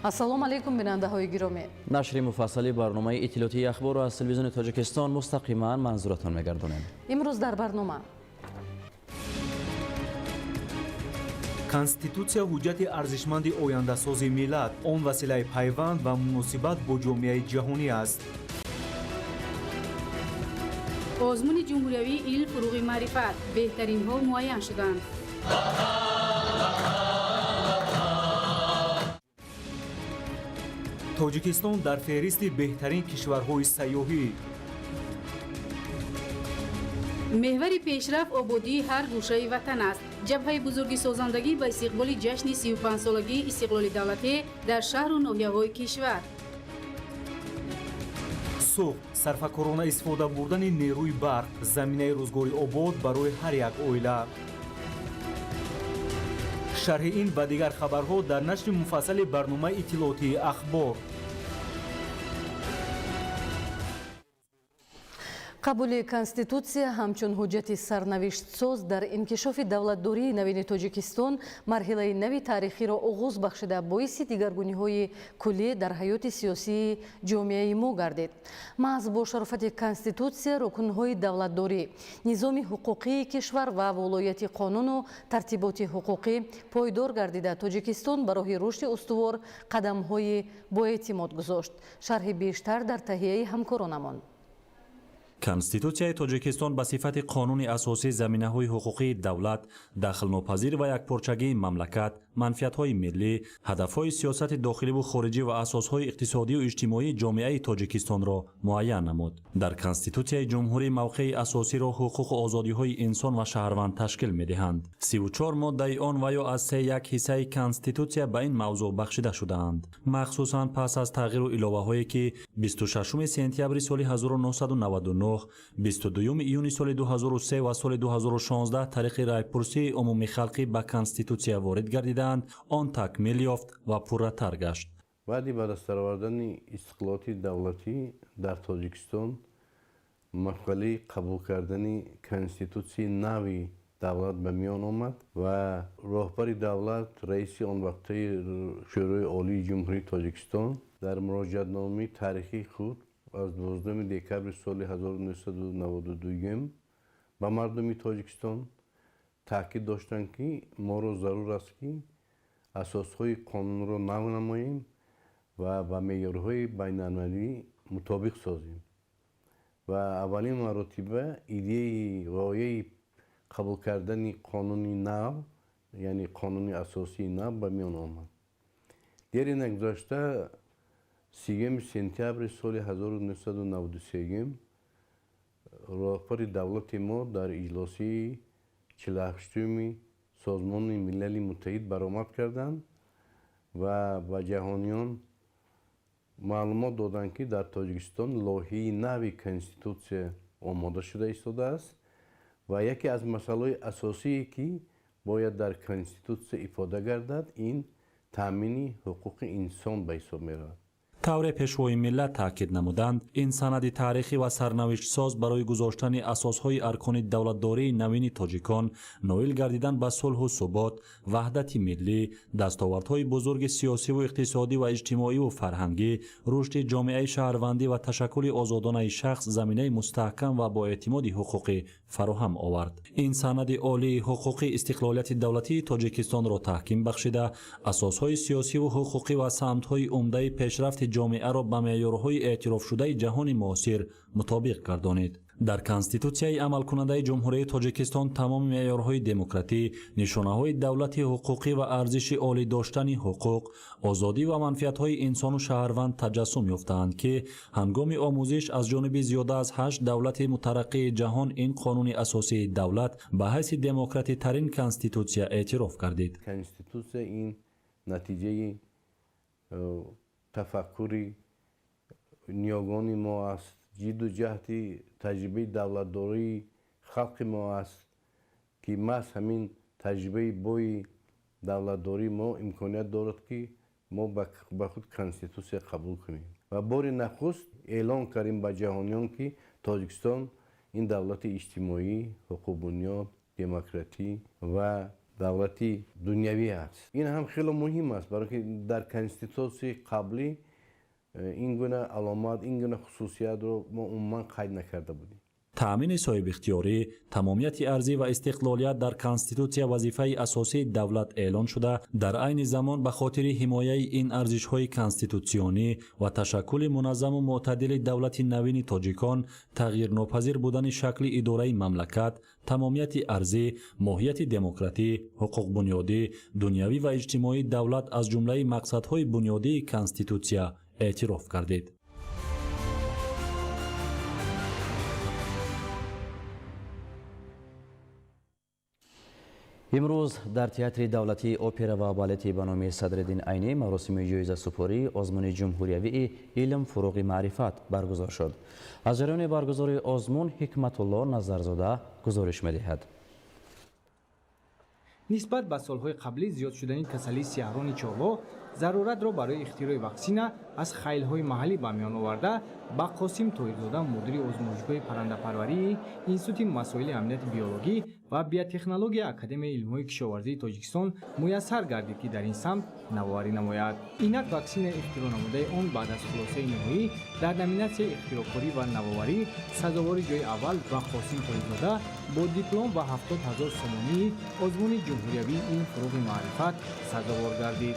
Ассалому алайкум, бинандаҳои гиромӣ. Нашри муфассали барномаи иттилоотии Ахборро аз Телевизиони Тоҷикистон мустақиман манзуратон мегардонем. Имрӯз дар барнома: Конститутсия ҳуҷҷати арзишманди ояндасози миллат, он василаи пайванд ва муносибат бо ҷомеаи ҷаҳонӣ аст. Озмуни ҷумҳуриявии «Илм фуруғи маърифат», беҳтаринҳо муайян шуданд. Тоҷикистон дар феҳристи беҳтарин кишварҳои сайёҳӣ. Меҳвари пешрафт ободии ҳар гӯшаи ватан аст. Ҷабҳаи бузурги созандагӣ ба истиқболи ҷашни 35-солагии истиқлоли давлатӣ дар шаҳру ноҳияҳои кишвар. Суғд: сарфакорона истифода бурдани нерӯи барқ, заминаи рӯзгори обод барои ҳар як оила. Шарҳи ин ва дигар хабарҳо дар нашри муфассали барномаи иттилоотии Ахбор. Қабули Конститутсия ҳамчун ҳуҷҷати сарнавиштсоз дар инкишофи давлатдории навини Тоҷикистон марҳилаи нави таърихиро оғоз бахшида, боиси дигаргуниҳои куллӣ дар ҳаёти сиёсии ҷомеаи мо гардид. Маҳз бо шарофати Конститутсия рукнҳои давлатдорӣ, низоми ҳуқуқии кишвар ва волояти қонуну тартиботи ҳуқуқӣ пойдор гардида, Тоҷикистон ба роҳи рушди устувор қадамҳои боэътимод гузошт. Шарҳи бештар дар таҳияи ҳамкоронамон. Конститутсияи Тоҷикистон ба сифати қонуни асосӣ заминаҳои ҳуқуқии давлат, дахлнопазир ва якпорчагии мамлакат, манфиатҳои миллӣ, ҳадафҳои сиёсати дохиливу хориҷӣ ва асосҳои иқтисодию иҷтимоии ҷомеаи Тоҷикистонро муайян намуд. Дар Конститутсияи ҷумҳурӣ мавқеи асосиро ҳуқуқу озодиҳои инсон ва шаҳрванд ташкил медиҳанд. 34 моддаи он ва ё аз се як ҳиссаи Конститутсия ба ин мавзӯъ бахшида шудаанд. Махсусан пас аз тағйиру иловаҳое, ки 26 сентябри соли 1999, 22 июни соли 2003 ва соли 2016 тариқи райпурсии умумихалқӣ ба Конститутсия ворид гардидаанд, он такмил ёфт ва пурратар гашт. Баъди ба даст овардани истиқлолияти давлатӣ дар Тоҷикистон масъалаи қабул кардани Конститутсияи нави давлат ба миён омад ва роҳбари давлат, раиси он вақтаи Шӯрои Олии Ҷумҳурии Тоҷикистон дар муроҷиатномаи таърихии худ аз 12 декабри соли 1992 ба мардуми Тоҷикистон таъкид доштанд, ки моро зарур аст, ки асосҳои қонунро нав намоем ва ба меъёрҳои байналмилалӣ мутобиқ созем. Ва аввалин маротиба идеяи ғояи қабул кардани қонуни нав, яъне қонуни асосии нав ба миён омад. Дери нагузашта, 30 сентябри соли 1993, роҳбари давлати мо дар иҷлосии 48-уми Созмони Милали Муттаҳид баромад карданд ва ба ҷаҳониён маълумот доданд, ки дар Тоҷикистон лоиҳаи нави Конститутсия омода шуда истодааст ва яке аз масъалаҳои асосие, ки бояд дар Конститутсия ифода гардад, ин таъмини ҳуқуқи инсон ба ҳисоб меравад. Тавре Пешвои миллат таъкид намуданд, ин санади таърихӣ ва сарнавиштсоз барои гузоштани асосҳои аркони давлатдории навини тоҷикон, ноил гардидан ба сулҳу субот, ваҳдати миллӣ, дастовардҳои бузурги сиёсиву иқтисодӣ ва иҷтимоиву фарҳангӣ, рушди ҷомеаи шаҳрвандӣ ва ташаккули озодонаи шахс заминаи мустаҳкам ва боэътимоди ҳуқуқӣ фароҳам овард. Ин санади олии ҳуқуқӣ истиқлолияти давлатии Тоҷикистонро таҳким бахшида, асосҳои сиёсиву ҳуқуқӣ ва самтҳои умдаи пешрафти ҷомеаро ба меъёрҳои эътирофшудаи ҷаҳони муосир мутобиқ гардонид. Дар Конститутсияи амалкунандаи Ҷумҳурии Тоҷикистон тамоми меъёрҳои демократӣ, нишонаҳои давлати ҳуқуқӣ ва арзиши олӣ доштани ҳуқуқ, озодӣ ва манфиатҳои инсону шаҳрванд таҷассум ёфтаанд, ки ҳангоми омӯзиш аз ҷониби зиёда аз ҳашт давлати мутараққии ҷаҳон ин қонуни асосии давлат ба ҳайси демократитарин конститутсия эътироф гардид. Конститутсия ин натиҷаи тафаккури ниёгони мо аст, ҷидду ҷаҳди таҷрибаи давлатдории халқи мо аст, ки маҳз ҳамин таҷрибаи бои давлатдории мо имконият дорад, ки мо ба худ Конститутсия қабул кунем ва бори нахуст эълон кардем ба ҷаҳониён, ки Тоҷикистон ин давлати иҷтимоӣ, ҳуқуқбунёд, демократӣ ва давлати дунявӣ аст. Ин ҳам хеле муҳим аст, барои ки дар конститутсияи қаблӣ ин гуна аломат, ин гуна хусусиятро мо умуман қайд накарда будем. Таъмини соҳибихтиёрӣ, тамомияти арзӣ ва истиқлолият дар Конститутсия вазифаи асосии давлат эълон шуда, дар айни замон ба хотири ҳимояи ин арзишҳои конститутсионӣ ва ташаккули муназзаму мӯътадили давлати навини тоҷикон, тағйирнопазир будани шакли идораи мамлакат, тамомияти арзӣ, моҳияти демократӣ, ҳуқуқбунёдӣ, дунявӣ ва иҷтимоии давлат аз ҷумлаи мақсадҳои бунёдии Конститутсия эътироф гардид. Имрӯз дар театри давлатии опера ва балети ба номи Садриддин Айнӣ маросими ҷоизасупории озмуни ҷумҳуриявии илм фуруғи маърифат баргузор шуд. Аз ҷараёни баргузории озмун Ҳикматулло Назарзода гузориш медиҳад. Нисбат ба солҳои қаблӣ зиёд шудани касалии сиҳрони чорво заруратро барои ихтирои ваксина аз хайлҳои маҳаллӣ ба миён оварда, ба Қосим Тоҳирзода, мудири озмоишгоҳи паррандапарварии Институти масоили амнияти биологӣ ва биотехнологияи Академияи илмҳои кишоварзии Тоҷикистон муяссар гардид, ки дар ин самт навоварӣ намояд. Инак ваксинаи ихтироъ намудаи он баъд аз хулосаи ниҳоӣ дар номинатсияи ихтироъкорӣ ва навоварӣ сазовори ҷои аввал ва Қосим Тоҳирзода бо диплом ва 70 000 сомонии озмуни ҷумҳуриявии илм фуруғи маърифат сазовор гардид.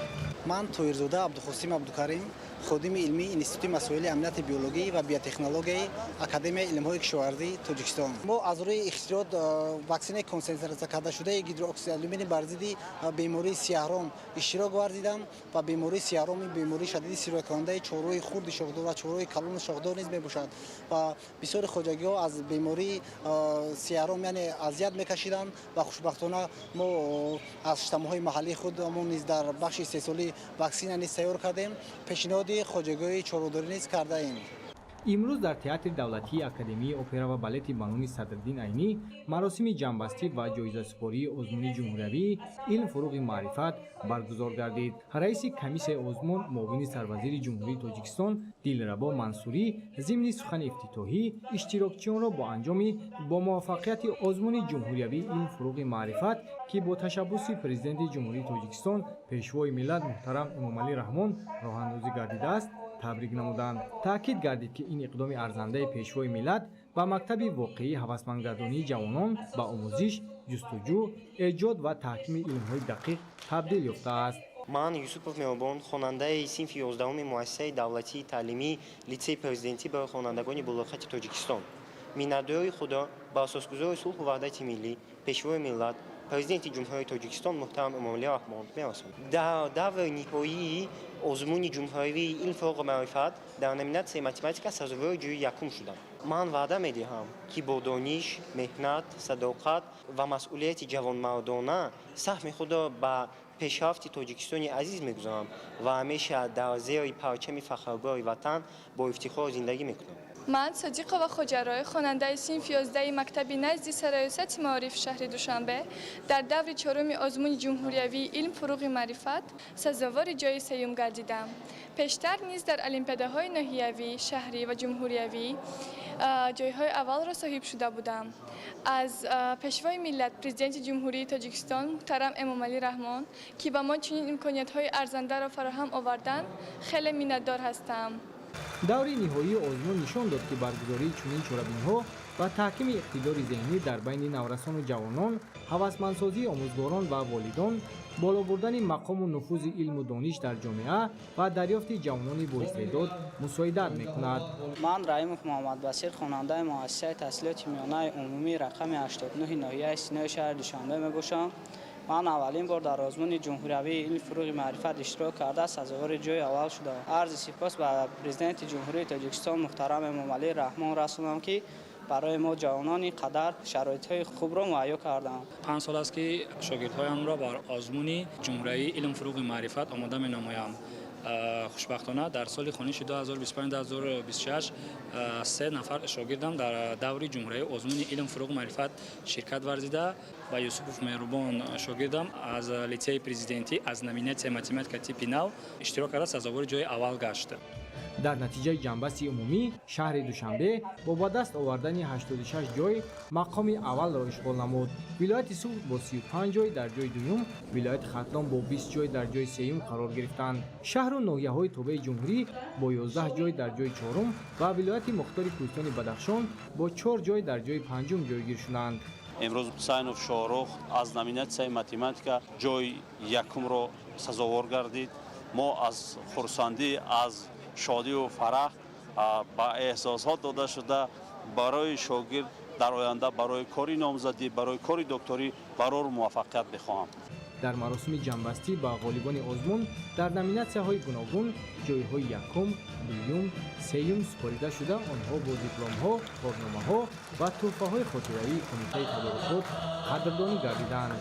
Ман Тоҳирзода Абдуқосим Абдукарим, ходими илмии Институти масоили амнияти биологӣ ва биотехнологияи Академияи илмҳои кишоварзии Тоҷикистон. Мо аз рӯи ихтироот ваксинаи консентратсия кардашудаи гидрооксиди алюминий бар зидди бемории сиҳром иштирок варзидам ва бемории сиҳром бемории шадиди сирояткунандаи чорвои хурди шохдор ва чорвои калони шохдор низ мебошад ва бисёри хоҷагиҳо аз бемории сиҳром яъне азият мекашиданд ва хушбахтона мо аз штаммҳои маҳаллии худамон низ дар бахши истеҳсолӣ ваксина низ тайёр кардем, пешниҳоди хоҷагиҳои чорводорӣ низ кардаем. Имрӯз дар театри давлатии Академияи опера ва балети ба номи Садриддин Айнӣ маросими ҷамъбастӣ ва ҷоизасупории озмуни ҷумҳуриявии илм фуруғи маърифат баргузор гардид. Раиси комиссияи озмун, муовини сарвазири Ҷумҳурии Тоҷикистон Дилрабо Мансурӣ зимни сухани ифтитоҳӣ иштирокчиёнро бо анҷоми бо муваффақияти озмуни ҷумҳуриявии илм фуруғи маърифат, ки бо ташаббуси Президенти Ҷумҳурии Тоҷикистон, Пешвои миллат муҳтарам Эмомалӣ Раҳмон роҳандозӣ гардидааст, табрик намуданд. Таъкид гардид, ки ин иқдоми арзандаи Пешвои миллат ба мактаби воқеии ҳавасмандгардонии ҷавонон ба омӯзиш, ҷустуҷӯ, эҷод ва таҳкими илмҳои дақиқ табдил ёфтааст. Ман Юсупов Меҳрубон, хонандаи синфи 11-уми муассисаи давлатии таълимӣ Литсейи президентӣ барои хонандагони болоқати Тоҷикистон. Миннатдории худро ба асосгузори сулҳу ваҳдати миллӣ, Пешвои миллат, Президенти Ҷумҳурии Тоҷикистон муҳтарам Эмомалӣ Раҳмон мерасонам. Дар даври ниҳоии озмуни ҷумҳуриявии илм фуруғи маърифат дар номинатсияи математика сазовори ҷои якум шудам. Ман ваъда медиҳам, ки бо дониш, меҳнат, садоқат ва масъулияти ҷавонмардона саҳми худро ба пешрафти Тоҷикистони азиз мегузорам ва ҳамеша дар зери парчами фахрбори ватан бо ифтихор зиндагӣ мекунам. Ман Содиқова Хоҷарои, хонандаи синфи 11 мактаби назди Сараёсати маориф шаҳри Душанбе, дар даври чоруми озмуни ҷумҳуриявии илм фуруғи маърифат сазовори ҷои сеюм гардидам. Пештар низ дар олимпиадаҳои ноҳиявӣ, шаҳрӣ ва ҷумҳуриявӣ ҷойҳои аввалро соҳиб шуда будам. Аз Пешвои миллат, Президенти Ҷумҳурии Тоҷикистон муҳтарам Эмомалӣ Раҳмон, ки ба мо чунин имкониятҳои арзандаро фароҳам оварданд, хеле миннатдор ҳастам. Даври ниҳоии озмун нишон дод, ки баргузории чунин чорабиниҳо ва таҳкими иқтидори зеҳнӣ дар байни наврасону ҷавонон, ҳавасмандсозии омӯзгорон ва волидон, боло бурдани мақому нуфузи илму дониш дар ҷомеа ва дарёфти ҷавонони боистеъдод мусоидат мекунад. Ман Раимов Муҳаммадбасир, хонандаи муассисаи таҳсилоти миёнаи умумӣ рақами 89 ноҳияи Синои шаҳри Душанбе мебошам. Ман аввалин бор дар озмуни ҷумҳуриявии илм фуруғи маърифат иштирок карда, сазовори ҷои аввал шудам. Арзи сипос ба Президенти Ҷумҳурии Тоҷикистон муҳтарам Эмомалӣ Раҳмон расонам, ки барои мо ҷавонон ин қадар шароитҳои хубро муҳайё карданд. 5 сол аст, ки шогирдҳоямро бар озмуни ҷумҳуриявии илм фуруғи маърифат омода менамоям. Хушбахтона дар соли хониши 2025-2026 3 нафар шогирдам дар даври ҷумҳуриявии озмуни илм фуруғи маърифат ширкат варзида ва Юсупов Меҳрубон шогирдам аз литсейи президентӣ аз номинатсияи математика типи нав иштирок карда, сазовори ҷои аввал гашт. Дар натиҷаи ҷамъбасти умумӣ шаҳри Душанбе бо ба даст овардани 86 ҷой мақоми аввалро ишғол намуд. Вилояти Суғд бо 35 ҷой дар ҷои дуюм, вилояти Хатлон бо 20 ҷой дар ҷои сеюм қарор гирифтанд. Шаҳру ноҳияҳои тобеи ҷумҳурӣ бо 11 ҷой дар ҷои чорум ва вилояти мухтори кӯҳистони Бадахшон бо 4 ҷой дар ҷои панҷум ҷойгир шуданд. Имрӯз Ҳусайнов Шоҳрух аз номинатсияи математика ҷои якумро сазовор гардид. Мо аз хурсандӣ, аз шодию фараҳ ба эҳсосҳот дода шуда барои шогирд дар оянда барои кори номзадӣ, барои кори докторӣ барору муваффақият мехоҳам. Дар маросими ҷамъбастӣ ба ғолибони озмун дар номинатсияҳои гуногун ҷойҳои якум, дуюм, сеюм супорида шуда, онҳо бо дипломҳо, корномаҳо ва тӯҳфаҳои хотиравии кумитаи тадорукот қадрдонӣ гардиданд.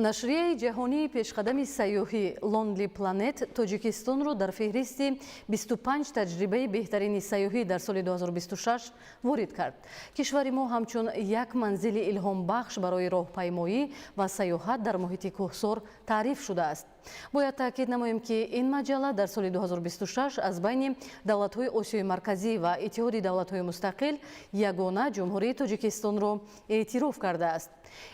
Нашрияи ҷаҳонии пешқадами сайёҳӣ Lonely Planet Тоҷикистонро дар феҳристи 25 таҷрибаи беҳтарини сайёҳӣ дар соли 2026 ворид кард. Кишвари мо ҳамчун як манзили илҳомбахш барои роҳпаймоӣ ва сайёҳат дар муҳити кӯҳсор таъриф шудааст. Бояд таъкид намоем, ки ин маҷалла дар соли 2026 аз байни давлатҳои Осиёи Марказӣ ва Иттиҳоди давлатҳои мустақил ягона Ҷумҳурии Тоҷикистонро эътироф кардааст.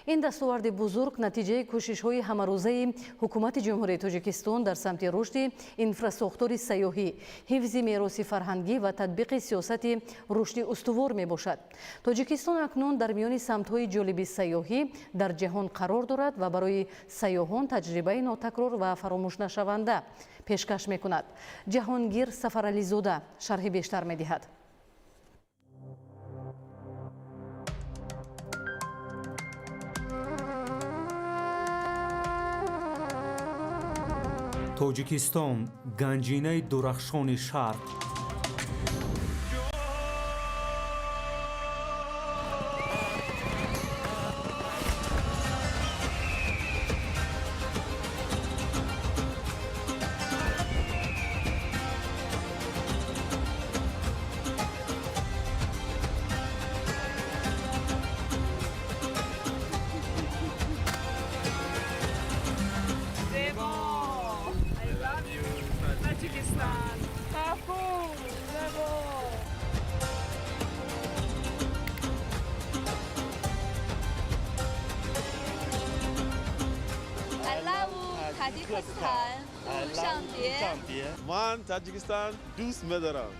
Ин дастоварди бузург натиҷаи кӯшишҳои ҳамарӯзаи ҳукумати Ҷумҳурии Тоҷикистон дар самти рушди инфрасохтори сайёҳӣ, ҳифзи мероси фарҳангӣ ва татбиқи сиёсати рушди устувор мебошад. Тоҷикистон акнун дар миёни самтҳои ҷолиби сайёҳӣ дар ҷаҳон қарор дорад ва барои сайёҳон таҷрибаи нотакрор ва фаромӯшнашаванда пешкаш мекунад. Ҷаҳонгир Сафарализода шарҳи бештар медиҳад. Тоҷикистон ганҷинаи дурахшони шарқ. Ман Таҷикистон дӯст медорам.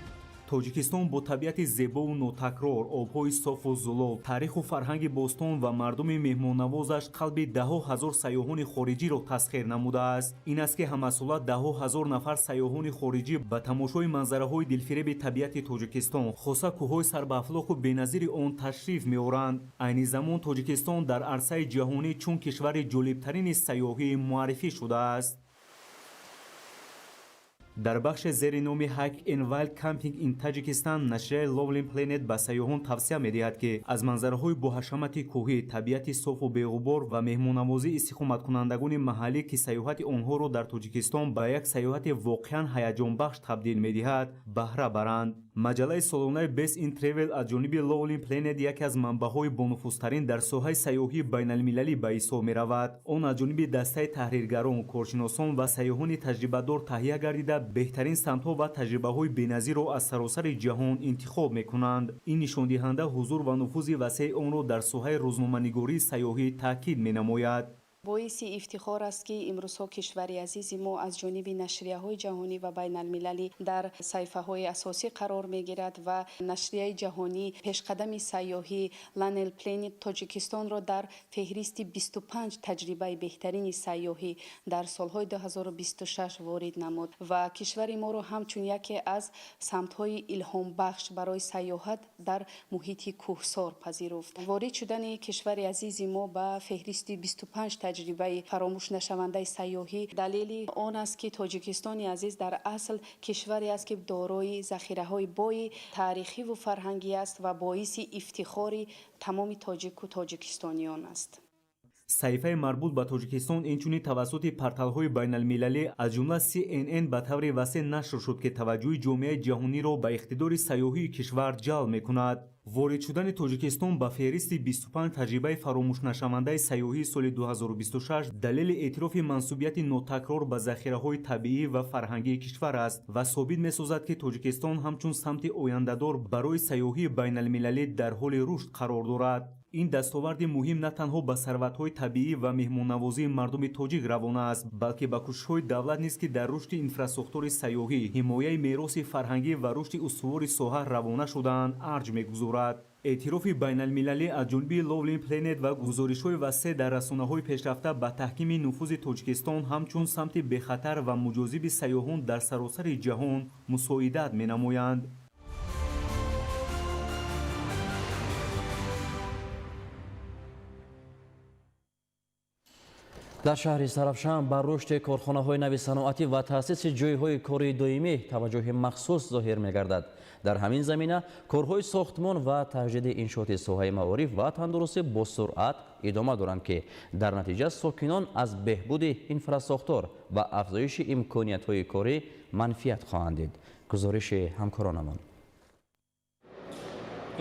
Тоҷикистон бо табиати зебову нотакрор, обҳои софу зулол, таъриху фарҳанги бостон ва мардуми меҳмоннавозаш қалби даҳҳо ҳазор сайёҳони хориҷиро тасхир намудааст. Ин аст, ки ҳамасола даҳҳо ҳазор нафар сайёҳони хориҷӣ ба тамошои манзараҳои дилфиреби табиати Тоҷикистон, хоса кӯҳҳои сарбаафлоку беназири он ташриф меоранд. Айни замон Тоҷикистон дар арсаи ҷаҳонӣ чун кишвари ҷолибтарини сайёҳӣ муаррифӣ шудааст. Дар бахши зери номи Hike and Wild Camping in Tajikistan нашрияи Lonely Planet ба сайёҳон тавсия медиҳад, ки аз манзараҳои боҳашамати кӯҳӣ, табиати софу беғубор ва меҳмоннавозии истиқоматкунандагони маҳаллӣ, ки сайёҳати онҳоро дар Тоҷикистон ба як сайёҳати воқеан ҳаяҷонбахш табдил медиҳад, баҳра баранд. Маҷаллаи солонаи Best in Travel аз ҷониби Lonely Planet яке аз манбаъҳои бонуфузтарин дар соҳаи сайёҳии байналмилалӣ ба ҳисоб меравад. Он аз ҷониби дастаи таҳриргарон, коршиносон ва сайёҳони таҷрибадор таҳия гардида, беҳтарин самтҳо ва таҷрибаҳои беназирро аз саросари ҷаҳон интихоб мекунанд. Ин нишондиҳанда ҳузур ва нуфузи васеи онро дар соҳаи рӯзноманигории сайёҳӣ таъкид менамояд. Боиси ифтихор аст, ки имрӯзҳо кишвари азизи мо аз ҷониби нашрияҳои ҷаҳонӣ ва байналмилалӣ дар саҳифаҳои асосӣ қарор мегирад ва нашрияи ҷаҳонӣ пешқадами сайёҳӣ Lonely Planet Тоҷикистонро дар феҳристи 25 таҷрибаи беҳтарини сайёҳӣ дар солҳои 2026 ворид намуд ва кишвари моро ҳамчун яке аз самтҳои илҳомбахш барои сайёҳат дар муҳити кӯҳсор пазируфт. Ворид шудани кишвари азизи мо ба феҳристи 25 таҷрибаи фаромӯшнашавандаи сайёҳӣ далели он аст, ки Тоҷикистони азиз дар асл кишваре аст, ки дорои захираҳои бои таърихиву фарҳангӣ аст ва боиси ифтихори тамоми тоҷику тоҷикистониён аст. Саҳифаи марбут ба Тоҷикистон инчунин тавассути порталҳои байналмилалӣ, аз ҷумла CNN, ба таври васеъ нашр шуд, ки таваҷҷӯҳи ҷомеаи ҷаҳониро ба иқтидори сайёҳии кишвар ҷалб мекунад. Ворид шудани Тоҷикистон ба феҳристи 25 таҷрибаи фаромӯшнашавандаи сайёҳии соли 2026 далели эътирофи мансубияти нотакрор ба захираҳои табиӣ ва фарҳангии кишвар аст ва собит месозад, ки Тоҷикистон ҳамчун самти ояндадор барои сайёҳии байналмилалӣ дар ҳоли рушд қарор дорад. Ин дастоварди муҳим на танҳо ба сарватҳои табиӣ ва меҳмоннавозии мардуми тоҷик равона аст, балки ба кӯшишҳои давлат низ, ки дар рушди инфрасохтори сайёҳӣ, ҳимояи мероси фарҳангӣ ва рушди устувори соҳа равона шудаанд, арҷ мегузорад. Эътирофи байналмилалӣ аз ҷониби Lovely Planet ва гузоришҳои васеъ дар расонаҳои пешрафта ба таҳкими нуфузи Тоҷикистон ҳамчун самти бехатар ва муҷозиби сайёҳон дар саросари ҷаҳон мусоидат менамоянд. Дар шаҳри Сарафшан ба рушди корхонаҳои нави саноатӣ ва таъсиси ҷойҳои кори доимӣ таваҷҷӯҳи махсус зоҳир мегардад. Дар ҳамин замина корҳои сохтмон ва таҷдиди иншооти соҳаи маориф ва тандурустӣ бо суръат идома доранд, ки дар натиҷа сокинон аз беҳбуди инфрасохтор ва афзоиши имкониятҳои корӣ манфиат хоҳанд дид. Гузориши ҳамкоронамон.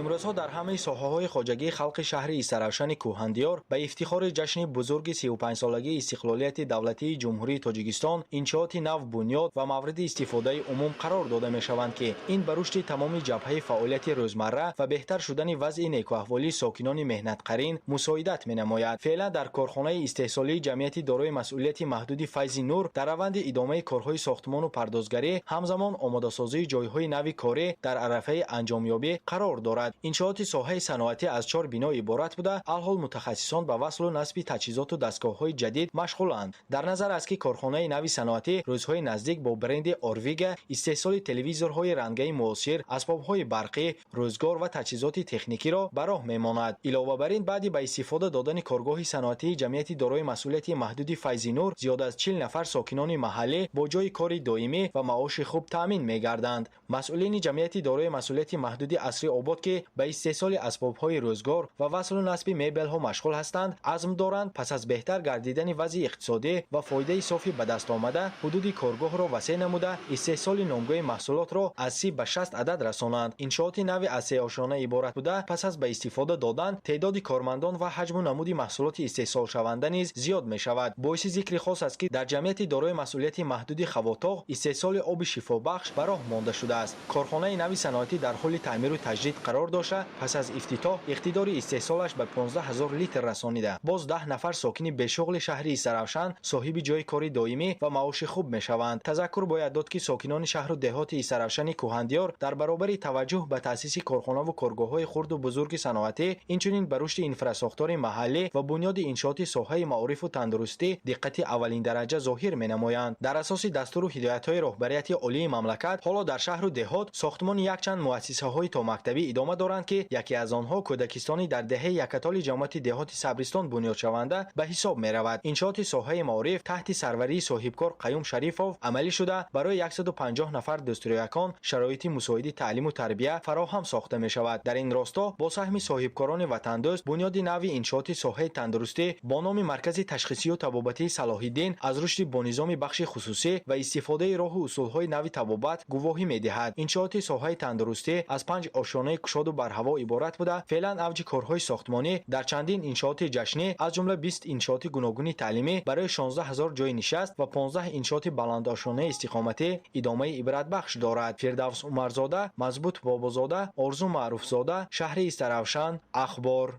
Имрӯзҳо дар ҳамаи соҳаҳои хоҷагии халқи шаҳри Истаравшани Кӯҳандиёр ба ифтихори ҷашни бузурги 35-солагии истиқлолияти давлатии Ҷумҳурии Тоҷикистон иншооти нав бунёд ва мавриди истифодаи умум қарор дода мешаванд, ки ин ба рушди тамоми ҷабҳаи фаъолияти рӯзмарра ва беҳтар шудани вазъи некӯаҳволии сокинони меҳнатқарин мусоидат менамояд. Феълан дар корхонаи истеҳсолии ҷамъияти дорои масъулияти маҳдуди Файзи Нур дар раванди идомаи корҳои сохтмону пардозгарӣ, ҳамзамон омодасозии ҷойҳои нави корӣ дар арафаи анҷомёбӣ қарор дорад. Иншооти соҳаи саноатӣ аз 4 бино иборат буда, алҳол мутахассисон ба васлу насби таҷҳизоту дастгоҳҳои ҷадид машғуланд. Дар назар аст, ки корхонаи нави саноатӣ рӯзҳои наздик бо бренди Орвига истеҳсоли телевизорҳои рангаи муосир, асбобҳои барқӣ, рӯзгор ва таҷҳизоти техникиро ба роҳ мемонад. Илова бар ин, баъди ба истифода додани коргоҳи саноатии ҷамъияти дорои масъулияти маҳдуди Файзи Нур зиёд аз 40 нафар сокинони маҳаллӣ бо ҷойи кори доимӣ ва маоши хуб таъмин мегарданд. Масъулини ҷамъияти дорои масъулияти маҳдуди Асри Обод, ки ба истеҳсоли асбобҳои рӯзгор ва васлу насби мебелҳо машғул ҳастанд, азм доранд пас аз беҳтар гардидани вазъи иқтисодӣ ва фоидаи софи ба даст омада ҳудуди коргоҳро васеъ намуда истеҳсоли номгӯи маҳсулотро аз 30 ба 60 адад расонанд. Иншооти нави аз се ошёна иборат буда, пас аз ба истифода додан теъдоди кормандон ва ҳаҷму намуди маҳсулоти истеҳсолшаванда низ зиёд мешавад. Боиси зикри хос аст, ки дар ҷамъияти дорои масъулияти маҳдуди Хавотоғ истеҳсоли оби шифобахш ба роҳ монда шудааст. Корхонаи нави саноатӣ дар ҳоли таъмиру таҷдид қарор дошта, пас аз ифтитоҳ иқтидори истеҳсолаш ба 15 000 литр расонида, боз 10 нафар сокини бешуғли шаҳри Истаравшан соҳиби ҷойи кори доимӣ ва маоши хуб мешаванд. Тазаккур бояд дод, ки сокинони шаҳру деҳоти Истаравшани Кӯҳандиёр дар баробари таваҷҷӯҳ ба таъсиси корхонаву коргоҳҳои хурду бузурги саноатӣ, инчунин ба рушди инфрасохтори маҳаллӣ ва бунёди иншооти соҳаи маорифу тандурустӣ диққати аввалиндараҷа зоҳир менамоянд. Дар асоси дастуру ҳидоятҳои роҳбарияти олии мамлакат, ҳоло дар шаҳру деҳот сохтмони якчанд муассисаҳои томактабӣ идома доранд, ки яке аз онҳо кӯдакистони дар деҳаи Якатоли ҷамоати деҳоти Сабристон бунёдшаванда ба ҳисоб меравад. Иншооти соҳаи маориф таҳти сарварии соҳибкор Қаюм Шарифов амалӣ шуда, барои 150 нафар дӯстроякон шароити мусоиди таълиму тарбия фароҳам сохта мешавад. Дар ин росто бо саҳми соҳибкорони ватандӯст бунёди нави иншооти соҳаи тандурустӣ бо номи Маркази ташхисию табобатии Салоҳиддин аз рушди бонизоми бахши хусусӣ ва истифодаи роҳу усулҳои нави табобат гувоҳӣ медиҳад. Иншооти соҳаи тандурустӣ аз 5 ошёнаи кушоду барҳаво иборат буда, феълан авҷи корҳои сохтмонӣ дар чандин иншооти ҷашнӣ, аз ҷумла 20 иншооти гуногуни таълимӣ барои 16 000 ҷойи нишаст ва 15 иншооти баландошёнаи истиқоматӣ идомаи ибратбахш дорад. Фирдавс Умарзода, Мазбут Бобозода, Орзу Маъруфзода, шаҳри Истаравшан, Ахбор.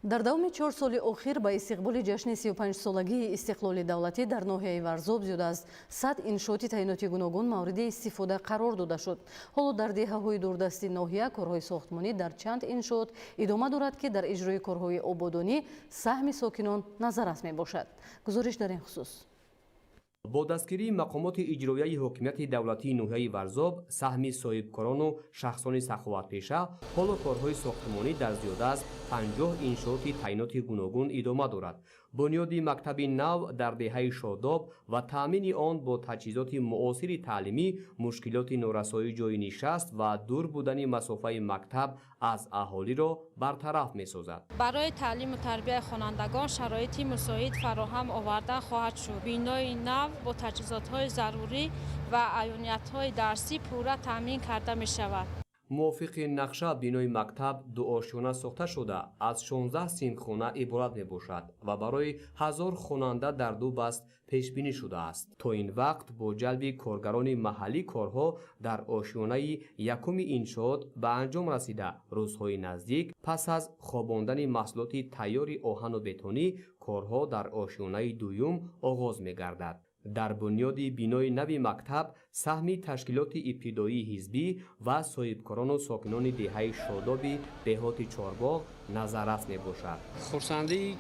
Дар давоми 4 соли охир ба истиқболи ҷашни 35-солагии истиқлоли давлатӣ дар ноҳияи Варзоб зиёда аз 100 иншооти таъиноти гуногун мавриди истифода қарор дода шуд. Ҳоло дар деҳаҳои дурдасти ноҳия корҳои сохтмонӣ дар чанд иншоот идома дорад, ки дар иҷрои корҳои ободонӣ саҳми сокинон назаррас мебошад. Гузориш дар ин хусус. Бо дастгирии мақомоти иҷроияи ҳокимияти давлатии ноҳияи Варзоб, саҳми соҳибкорону шахсони саховатпеша, ҳоло корҳои сохтмонӣ дар зиёда аз 50 иншооти таъиноти гуногун идома дорад. Бунёди мактаби нав дар деҳаи Шодоб ва таъмини он бо таҷҳизоти муосири таълимӣ мушкилоти норасоии ҷойи нишаст ва дур будани масофаи мактаб аз аҳолиро бартараф месозад. Барои таълиму тарбияи хонандагон шароити мусоид фароҳам овардан хоҳад шуд. Бинои нав бо таҷҳизотҳои зарурӣ ва аёниятҳои дарсӣ пурра таъмин карда мешавад. Мувофиқи нақша бинои мактаб дуошёна сохта шуда, аз 16 синфхона иборат мебошад ва барои 1000 хонанда дар ду баст пешбинӣ шудааст. То ин вақт бо ҷалби коргарони маҳаллӣ корҳо дар ошёнаи якуми иншоот ба анҷом расида, рӯзҳои наздик пас аз хобондани маҳсулоти тайёри оҳану бетонӣ корҳо дар ошёнаи дуюм оғоз мегардад. Дар бунёди бинои нави мактаб саҳми ташкилоти ибтидоии ҳизбӣ ва соҳибкорону сокинони деҳаи Шодоби деҳоти Чорбоғ назаррас мебошад. Хурсандии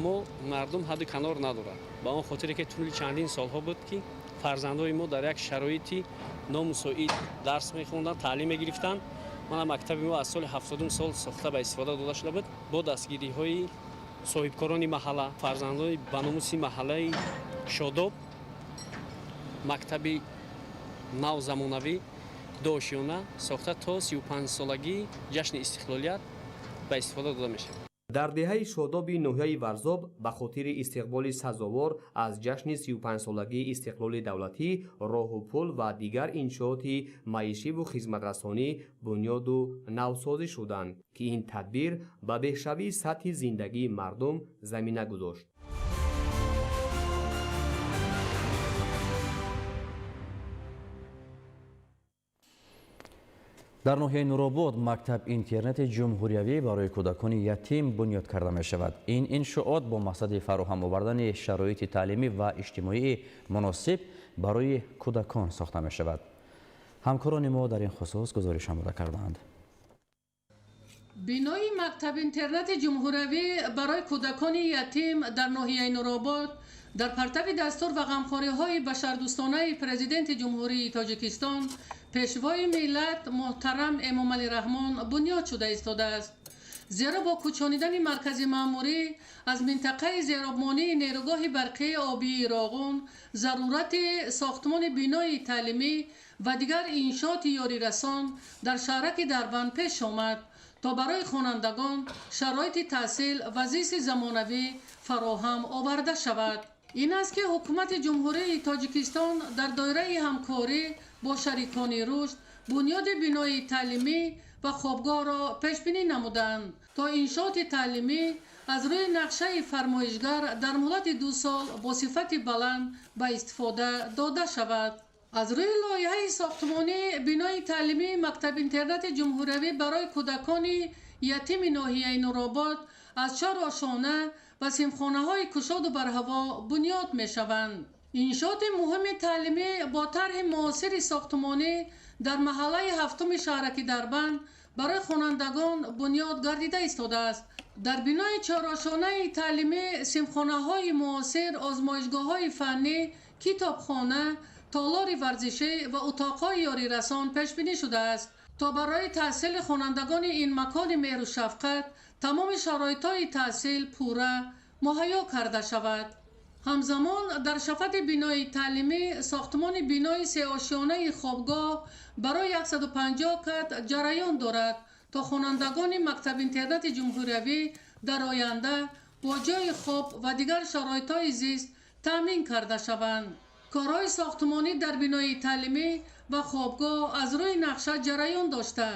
мо мардум ҳадду канор надорад, ба он хотире ки тӯли чандин солҳо буд, ки фарзандои мо дар як шароити номусоид дарс мехонданд, таълим мегирифтанд. Мана мактаби мо аз соли 70 сол сохта ба истифода дода шуда буд. Бо дастгириҳои соҳибкорони маҳалла, фарзандони ба номуси маҳаллаи Шодоб мактаби нав замонавӣ дуошёна сохта то 35-солагии ҷашни истиқлолият ба истифода дода мешавад. Дар деҳаи Шодоби ноҳияи Варзоб ба хотири истиқболи сазовор аз ҷашни 35-солагии истиқлоли давлатӣ роҳу пул ва дигар иншооти маишиву хизматрасонӣ бунёду навсозӣ шуданд, ки ин тадбир ба беҳшавии сатҳи зиндагии мардум замина гузошт. Дар ноҳияи Нуробод мактаб-интернати ҷумҳуриявӣ барои кӯдакони ятим бунёд карда мешавад. Ин иншоот бо мақсади фароҳам овардани шароити таълимӣ ва иҷтимоии муносиб барои кӯдакон сохта мешавад. Ҳамкорони мо дар ин хусус гузориш омода кардаанд. Бинои мактаб-интернати ҷумҳуриявӣ барои кӯдакони ятим дар ноҳияи Нуробод дар партави дастур ва ғамхориҳои башардӯстонаи Президенти Ҷумҳурии Тоҷикистон, Пешвои миллат муҳтарам Эмомалӣ Раҳмон бунёд шуда истодааст. Зеро бо кӯчонидани маркази маъмурӣ аз минтақаи зеробмонии нерӯгоҳи барқии обии Роғун зарурати сохтмони бинои таълимӣ ва дигар иншооти ёрирасон дар шаҳраки Дарбанд пеш омад, то барои хонандагон шароити таҳсил ва зисти замонавӣ фароҳам оварда шавад. Ин аст, ки Ҳукумати Ҷумҳурии Тоҷикистон дар доираи ҳамкорӣ бо шарикони рушд бунёди бинои таълимӣ ва хобгоҳро пешбинӣ намуданд, то иншооти таълимӣ аз рӯи нақшаи фармоишгар дар муҳлати 2 сол бо сифати баланд ба истифода дода шавад. Аз рӯи лоиҳаи сохтмонӣ бинои таълимии мактаб-интернати ҷумҳуриявӣ барои кӯдакони ятими ноҳияи Нуробод аз 4 ошона ва синфхонаҳои кушоду барҳаво бунёд мешаванд. Иншооти муҳими таълимӣ бо тарҳи муосири сохтмонӣ дар маҳаллаи ҳафтуми шаҳраки Дарбанд барои хонандагон бунёд гардида истодааст. Дар бинои чорошонаи таълимӣ синфхонаҳои муосир, озмоишгоҳҳои фаннӣ, китобхона, толори варзишӣ ва утоқҳои ёрирасон пешбинӣ шудааст, то барои таҳсили хонандагони ин макони меҳру шафқат тамоми шароитҳои таҳсил пурра муҳайё карда шавад. Ҳамзамон дар шафати бинои таълимӣ сохтмони бинои сеошёнаи хобгоҳ барои 150 кат ҷараён дорад, то хонандагони мактаб-интернати ҷумҳуриявӣ дар оянда бо ҷойи хоб ва дигар шароитҳои зист таъмин карда шаванд. Корҳои сохтмонӣ дар бинои таълимӣ ва хобгоҳ аз рӯи нақша ҷараён дошта,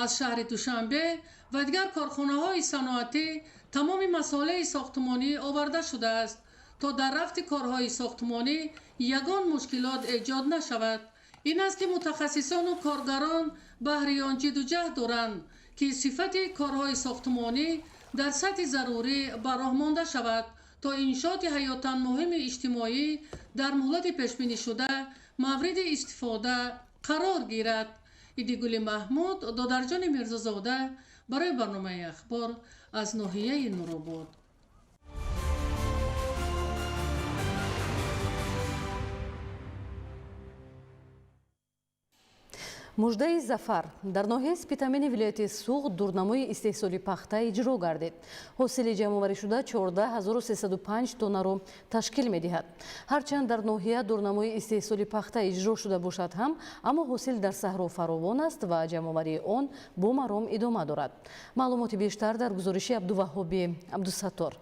аз шаҳри Душанбе ва дигар корхонаҳои саноатӣ тамоми масолеҳи сохтмонӣ оварда шудааст, то дар рафти корҳои сохтмонӣ ягон мушкилот эҷод нашавад. Ин аст, ки мутахассисону коргарон баҳри он ҷидду ҷаҳд доранд, ки сифати корҳои сохтмонӣ дар сатҳи зарурӣ ба роҳ монда шавад, то иншооти ҳаётан муҳими иҷтимоӣ дар муҳлати пешбинишуда мавриди истифода қарор гирад. Идигули Маҳмуд, Додарҷони Мирзозода барои барномаи Ахбор аз ноҳияи Нуробод. Муждаи зафар. Дар ноҳияи Спитамени вилояти Суғд дурнамои истеҳсоли пахта иҷро гардид. Ҳосили ҷамъоварӣшуда 14305 тоннаро ташкил медиҳад. Ҳарчанд дар ноҳия дурнамои истеҳсоли пахта иҷро шуда бошад ҳам, аммо ҳосил дар саҳро фаровон аст ва ҷамъоварии он бо маром идома дорад. Маълумоти бештар дар гузориши Абдуваҳҳоби Абдусаттор.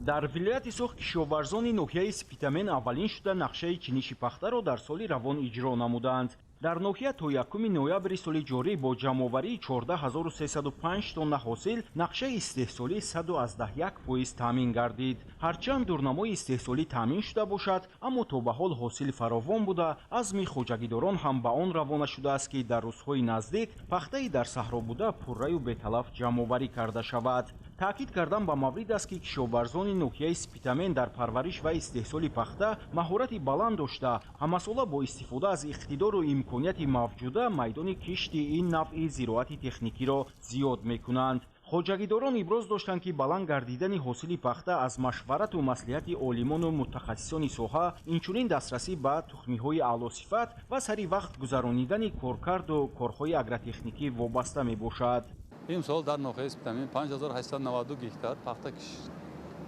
Дар вилояти Суғд кишоварзони ноҳияи Спитамен аввалин шуда нақшаи чиниши пахтаро дар соли равон иҷро намуданд. Дар ноҳия то 1 ноябри соли ҷорӣ бо ҷамъоварии 14305 тонна ҳосил нақшаи истеҳсолӣ 101% таъмин гардид. Ҳарчанд дурнамои истеҳсолӣ таъмин шуда бошад, аммо то ба ҳол ҳосил фаровон буда, азми хоҷагидорон ҳам ба он равона шудааст, ки дар рӯзҳои наздик пахтаи дар саҳро буда пурраю беталаф ҷамъоварӣ карда шавад. Таъкид кардан ба маврид аст, ки кишоварзони ноҳияи Спитамен дар парвариш ва истеҳсоли пахта маҳорати баланд дошта, ҳамасола бо истифода аз иқтидору имконияти мавҷуда майдони кишти ин навъи зироати техникиро зиёд мекунанд. Хоҷагидорон иброз доштанд, ки баланд гардидани ҳосили пахта аз машварату маслиҳати олимону мутахассисони соҳа, инчунин дастрасӣ ба тухмиҳои аълосифат ва сари вақт гузаронидани коркарду корҳои агротехникӣ вобаста мебошад. Имсол дар ноҳияи Спитамен 5892 гектар пахта кишт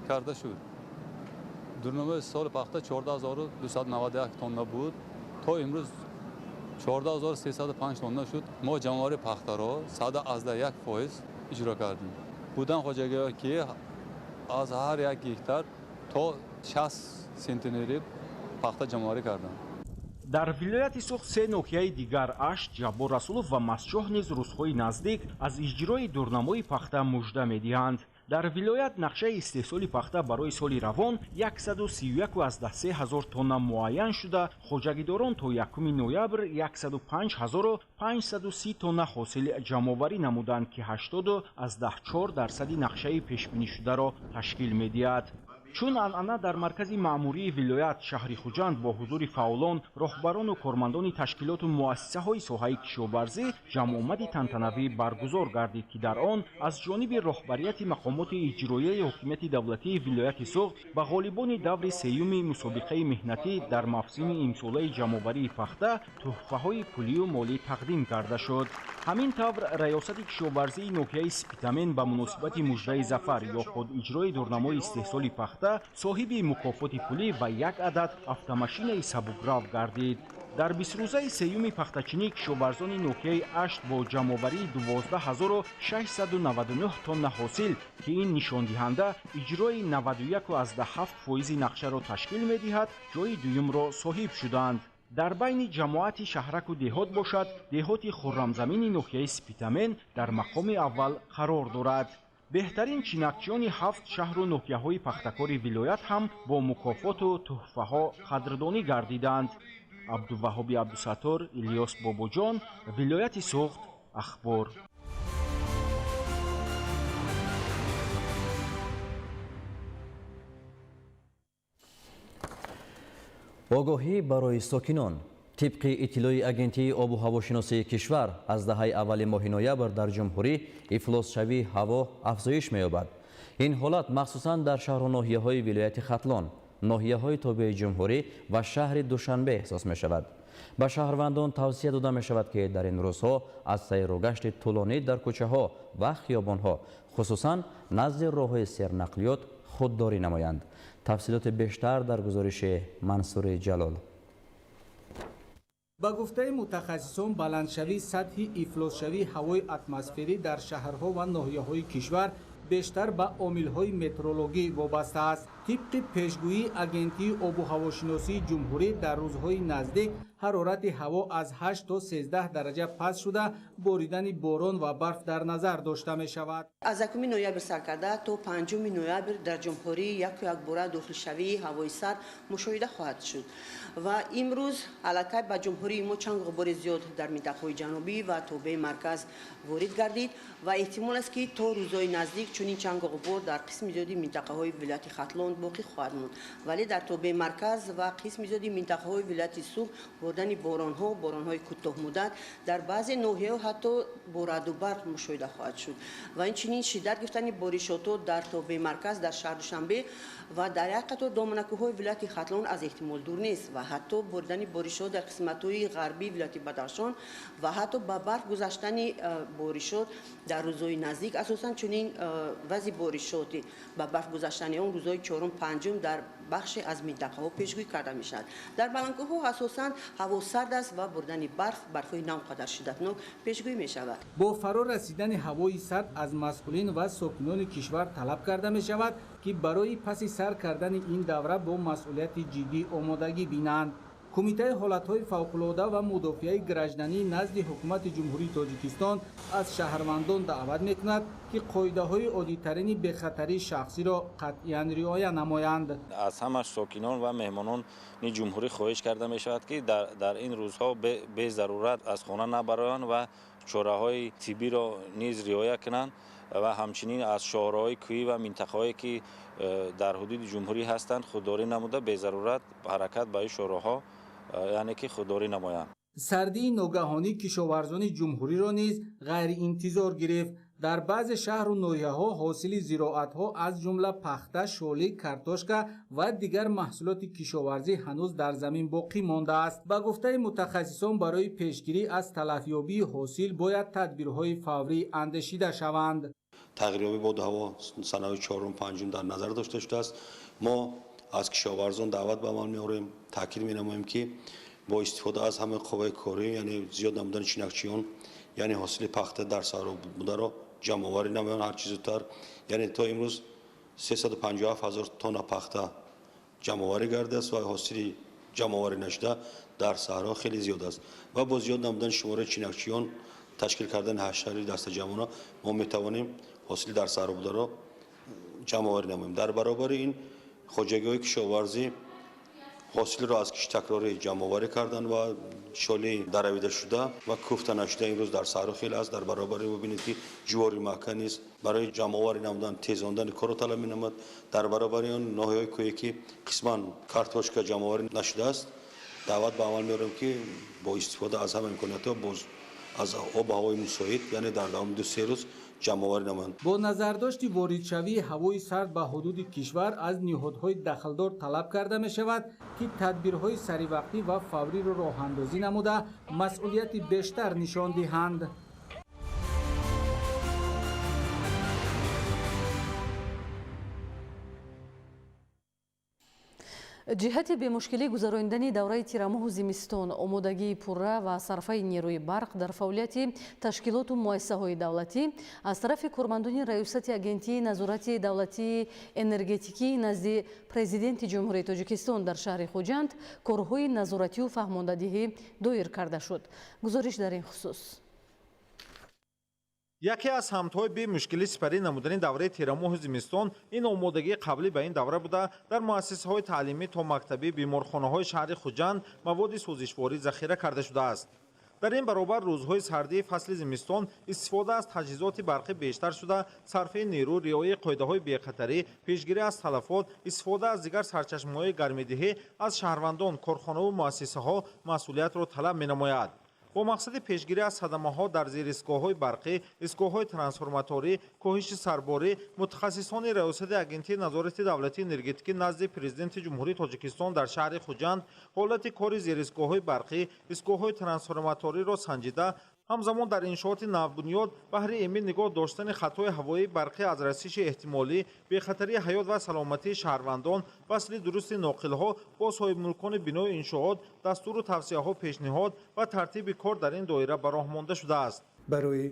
карда шуд. Дурнамои соли пахта 14291 тонна буд. То имрӯз 14305 тонна шуд. Мо ҷамъоварии пахтаро 101% иҷро кардем. Будан хоҷагиҳое, ки аз ҳар як гектар то 60 сентнери пахта ҷамъоварӣ карданд. Дар вилояти Суғд се ноҳияи дигар Ашт, Ҷаббор Расулов ва Мастчоҳ низ рӯзҳои наздик аз иҷрои дурнамои пахта мужда медиҳанд. Дар вилоят нақшаи истеҳсоли пахта барои соли равон 131,3 ҳазор тонна муайян шуда, хоҷагидорон то 1 ноябр 105 530 тонна ҳосил ҷамъоварӣ намуданд, ки 80,4% нақшаи пешбинишударо ташкил медиҳад. Чун анъана дар маркази маъмурии вилоят шаҳри Хуҷанд бо ҳузури фаъолон, роҳбарону кормандони ташкилоту муассисаҳои соҳаи кишоварзӣ ҷамъомади тантанавӣ баргузор гардид, ки дар он аз ҷониби роҳбарияти мақомоти иҷроияи ҳокимияти давлатии вилояти Суғд ба ғолибони даври сеюми мусобиқаи меҳнатӣ дар мавсими имсолаи ҷамъоварии пахта тӯҳфаҳои пулию молӣ тақдим карда шуд. Ҳамин тавр раёсати кишоварзии ноҳияи Спитамен ба муносибати муждаи зафар ё худ иҷрои дурнамои истеҳсоли пахта соҳиби мукофоти пулӣ ва як адад автомашинаи сабукрав гардид. Дар бистрӯзаи сеюми пахтачинӣ кишоварзони ноҳияи Ашт бо ҷамъоварии 12 699 тонна ҳосил, ки ин нишондиҳанда иҷрои 91,7% нақшаро ташкил медиҳад, ҷои дуюмро соҳиб шуданд. Дар байни ҷамоати шаҳраку деҳот бошад, деҳоти Хуррамзамини ноҳияи Спитамен дар мақоми аввал қарор дорад. Беҳтарин чинакчиёни ҳафт шаҳру ноҳияҳои пахтакори вилоят ҳам бо мукофоту тӯҳфаҳо қадрдонӣ гардиданд. Абдуваҳҳоби Абдусаттор, Илёс Бобоҷон, вилояти Суғд, Ахбор. Огоҳӣ барои сокинон. Тибқи иттилои Агентии обу ҳавошиносии кишвар, аз даҳаи аввали моҳи ноябр дар ҷумҳурӣ ифлосшавии ҳаво афзоиш меёбад. Ин ҳолат махсусан дар шаҳру ноҳияҳои вилояти Хатлон, ноҳияҳои тобеи ҷумҳурӣ ва шаҳри Душанбе эҳсос мешавад. Ба шаҳрвандон тавсия дода мешавад, ки дар ин рӯзҳо аз сайру гашти тӯлонӣ дар кӯчаҳо ва хиёбонҳо, хусусан назди роҳҳои сернақлиёт, худдорӣ намоянд. Тафсилоти бештар дар гузориши Мансури Ҷалол. Ба гуфтаи мутахассисон, баландшавии сатҳи ифлосшавии ҳавои атмосферӣ дар шаҳрҳо ва ноҳияҳои кишвар бештар ба омилҳои метеорологӣ вобаста аст. Тибқи пешгӯии Агентии обу ҳавошиносии ҷумҳурӣ, дар рӯзҳои наздик ҳарорати ҳаво аз 8 то 13 дараҷа паст шуда, боридани борон ва барф дар назар дошта мешавад. Аз 1 ноябр сар карда то 5 ноябр дар ҷумҳурӣ яку якбора дохилшавии ҳавои сард мушоҳида хоҳад шуд ва имрӯз аллакай ба ҷумҳурии мо чанг ғубори зиёд дар минтақаҳои ҷанубӣ ва тобеи марказ ворид гардид ва эҳтимол аст, ки то рӯзҳои наздик чунин чангу ғубор дар қисми зиёди минтақаҳои вилояти Хатлон боқӣ хоҳад монд, вале дар тобеи марказ ва қисми зиёди минтақаҳои вилояти Суғд. Боридани боронҳо, боронҳои кӯтоҳмуддат дар баъзе ноҳияҳо ҳатто бо раъду барқ мушоҳида хоҳад шуд ва инчунин шиддат гирифтани боришотҳо дар тобеи марказ, дар шаҳри Душанбе ва дар як қатор доманакӯҳҳои вилояти Хатлон аз эҳтимол дур нест ва ҳатто боридани боришот дар қисматҳои ғарбии вилояти Бадахшон ва ҳатто ба барф гузаштани боришот дар рӯзҳои наздик, асосан чунин вазъи боришоти ба барф гузаштани он рӯзҳои чорум, панҷум дар бахше аз минтақаҳо пешгӯӣ карда мешавад. Дар баландкӯҳҳо асосан ҳаво сард аст ва боридани барф, барфҳои на он қадар шиддатнок пешгӯӣ мешавад. Бо фаро расидани ҳавои сард аз масъулин ва сокинони кишвар талаб карда мешавад, ки барои паси сар кардани ин давра бо масъулияти ҷиддӣ омодагӣ бинанд. Кумитаи ҳолатҳои фавқулода ва мудофиаи гражданӣ назди ҳукумати Ҷумҳурии Тоҷикистон аз шаҳрвандон даъват мекунад, ки қоидаҳои оддитарини бехатарии шахсиро қатъиян риоя намоянд. Аз ҳама сокинон ва меҳмонони ҷумҳурӣ хоҳиш карда мешавад, ки дар ин рӯзҳо безарурат аз хона набароянд ва чораҳои тиббиро низ риоя кунанд ва ҳамчунин аз шоҳроҳҳои кӯҳӣ ва минтақаҳое ки дар ҳудуди ҷумҳурӣ ҳастанд худдорӣ намуда безарурат ҳаракат ба ин шоҳроҳҳо, яъне ки худдорӣ намоянд. Сардии ногаҳонӣ кишоварзони ҷумҳуриро низ ғайриинтизор гирифт. Дар баъзе шаҳру ноҳияҳо ҳосили зироатҳо аз ҷумла пахта, шолӣ, картошка ва дигар маҳсулоти кишоварзӣ ҳанӯз дар замин боқӣ мондааст. Ба гуфтаи мутахассисон, барои пешгирӣ аз талафёбии ҳосил бояд тадбирҳои фаврӣ андешида шаванд. Тағйирёбии боду ҳаво санаи чорум, панҷум дар назар дошта шудааст. Мо аз кишоварзон даъват ба амал меорем, таъкид менамоем, ки бо истифода аз ҳамаи қувваи корӣ, яъне зиёд намудани чинакчиён, яъне ҳосили пахта дар саҳро бударо ҷамъоварӣ намоянд ҳарчи зудтар. Яъне то имрӯз 357 ҳазор тонна пахта ҷамъоварӣ гардидааст ва ҳосили ҷамъоварӣ нашуда дар саҳро хеле зиёд аст. Ва бо зиёд намудани шумораи чинакчиён, ташкил кардани ҳашари дастаҷамъона мо метавонем ҳосили дар саҳро бударо ҷамъоварӣ намоем. Дар баробари ин хоҷагиҳои кишоварзӣ ҳосилро аз киштакрорӣ ҷамъоварӣ карданд ва шоли даравида шуда ва куфта нашуда имрӯз дар саҳро хеле аст. Дар баробари бибинед, ки ҷувори маҳка низ барои ҷамъоварӣ намудан тезондани корро талаб менамояд. Дар баробари он ноҳияҳои кӯҳе ки қисман картошка ҷамъоварӣ нашудааст, даъват ба амал меорем, ки бо истифода аз ҳама имкониятҳо боз аз обу ҳавои мусоид, яъне дар давоми 2-3 рӯз ҷамъоварӣ намоянд. Бо назардошти воридшавии ҳавои сард ба ҳудуди кишвар аз ниҳодҳои дахлдор талаб карда мешавад, ки тадбирҳои саривақтӣ ва фавриро роҳандозӣ намуда масъулияти бештар нишон диҳанд. Ҷиҳати бемушкилӣ гузаронидани давраи тирамоҳу зимистон, омодагии пурра ва сарфаи нерӯи барқ дар фаъолияти ташкилоту муассисаҳои давлатӣ аз тарафи кормандони Раёсати Агентии назорати давлатии энергетикии назди Президенти Ҷумҳурии Тоҷикистон дар шаҳри Хуҷанд корҳои назоратию фаҳмондадиҳӣ доир карда шуд. Гузориш дар ин хусус. Яке аз самтҳои бемушкилӣ сипарӣ намудани давраи тирамоҳу зимистон ин омодагии қаблӣ ба ин давра буда, дар муассисаҳои таълимӣ то мактабӣ, беморхонаҳои шаҳри Хуҷанд маводи сӯзишворӣ захира карда шудааст. Дар ин баробар рӯзҳои сардии фасли зимистон истифода аз таҷҳизоти барқӣ бештар шуда, сарфаи нерӯ, риояи қоидаҳои бехатарӣ, пешгирӣ аз талафот, истифода аз дигар сарчашмаҳои гармидиҳӣ аз шаҳрвандон, корхонаву муассисаҳо масъулиятро талаб менамояд. Бо мақсади пешгирӣ аз садамаҳо дар зеристгоҳҳои барқӣ, истгоҳҳои трансформаторӣ, коҳиши сарборӣ, мутахассисони Раёсати Агентии назорати давлатии энергетикӣ назди Президенти Ҷумҳурии Тоҷикистон дар шаҳри Хуҷанд ҳолати кори зеристгоҳҳои барқӣ, истгоҳҳои трансформаториро санҷида, ҳамзамон дар иншооти навбунёд баҳри эмин нигоҳ доштани хатҳои ҳавоии барқӣ аз расиши эҳтимолӣ, бехатарии ҳаёт ва саломатии шаҳрвандон, васли дурусти ноқилҳо бо соҳибмулкони бинои иншоот дастуру тавсияҳо пешниҳод ва тартиби кор дар ин доира ба роҳ монда шудааст. Барои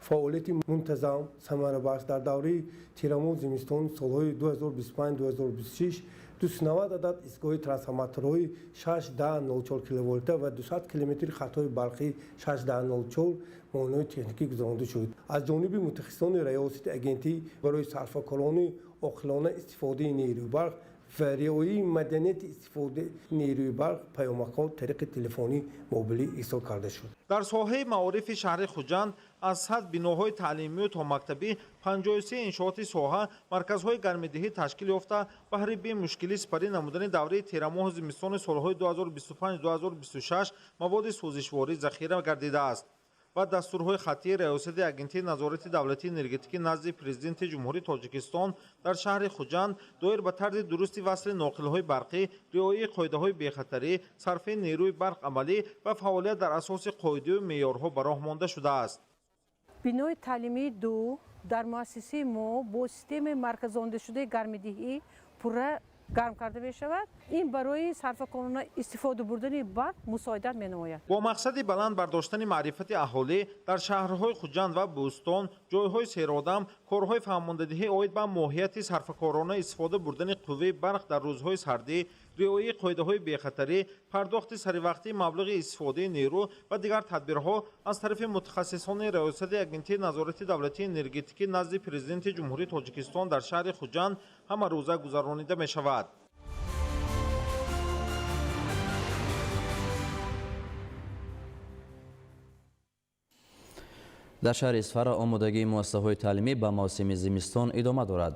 фаъолияти мунтазам самарабахш дар давраи тирамоҳу зимистон солҳои 2025-2026 290 адад истгоҳи трансформаторҳои 6,04 киловолта ва 200 километри хатҳои барқӣ 6,04 муоинаҳои техникӣ гузаронида шуд. Аз ҷониби мутахассисони Раёсати агентӣ барои сарфакорони оқилона истифодаи нерӯи барқ Ва риояи маданияти истифодаи нерӯи барқ паёмакҳо тариқи телефонии мобилӣ ирсол карда шуд. Дар соҳаи маорифи шаҳри Хуҷанд аз 100 биноҳои таълимию томактабӣ 53 иншооти соҳа марказҳои гармидиҳӣ ташкил ёфта, баҳри бемушкилӣ сипарӣ намудани давраи тирамоҳу зимистони солҳои 2025-2026 маводи сӯзишворӣ захира гардидааст ва дастурҳои хаттии Раёсати Агентии назорати давлатии энергетикӣ назди Президенти Ҷумҳурии Тоҷикистон дар шаҳри Хуҷанд доир ба тарзи дурусти васли ноқилҳои барқӣ, риояи қоидаҳои бехатарӣ, сарфи нерӯи барқ амалӣ ва фаъолият дар асоси қоидаю меъёрҳо ба роҳ монда шудааст. Бинои таълимии 2 дар муассисаи мо бо системаи марказондашудаи гармидиҳӣ пурра гарм карда мешавад. Ин барои сарфакорона истифода бурдани барқ мусоидат менамояд. Бо мақсади баланд бардоштани маърифати аҳолӣ дар шаҳрҳои Хуҷанд ва Бӯстон, ҷойҳои серодам корҳои фаҳмондадиҳӣ оид ба моҳияти сарфакорона истифода бурдани қувваи барқ дар рӯзҳои сардӣ, риояи қоидаҳои бехатарӣ, пардохти саривақтии маблағи истифодаи нерӯ ва дигар тадбирҳо аз тарафи мутахассисони Раёсати Агентии назорати давлатии энергетикӣ назди Президенти Ҷумҳурии Тоҷикистон дар шаҳри Хуҷанд ҳамарӯза гузаронида мешавад. Дар шаҳри Исфара омодагии муассисаҳои таълимӣ ба мавсими зимистон идома дорад.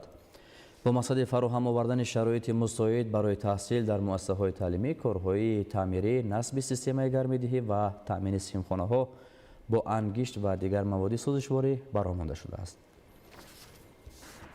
Бо мақсади фароҳам овардани шароити мусоид барои таҳсил дар муассисаҳои таълимӣ, корҳои таъмирӣ, насби системаи гармидиҳӣ ва таъмини синфхонаҳо бо ангишт ва дигар маводи сӯзишворӣ ба роҳ монда шудааст.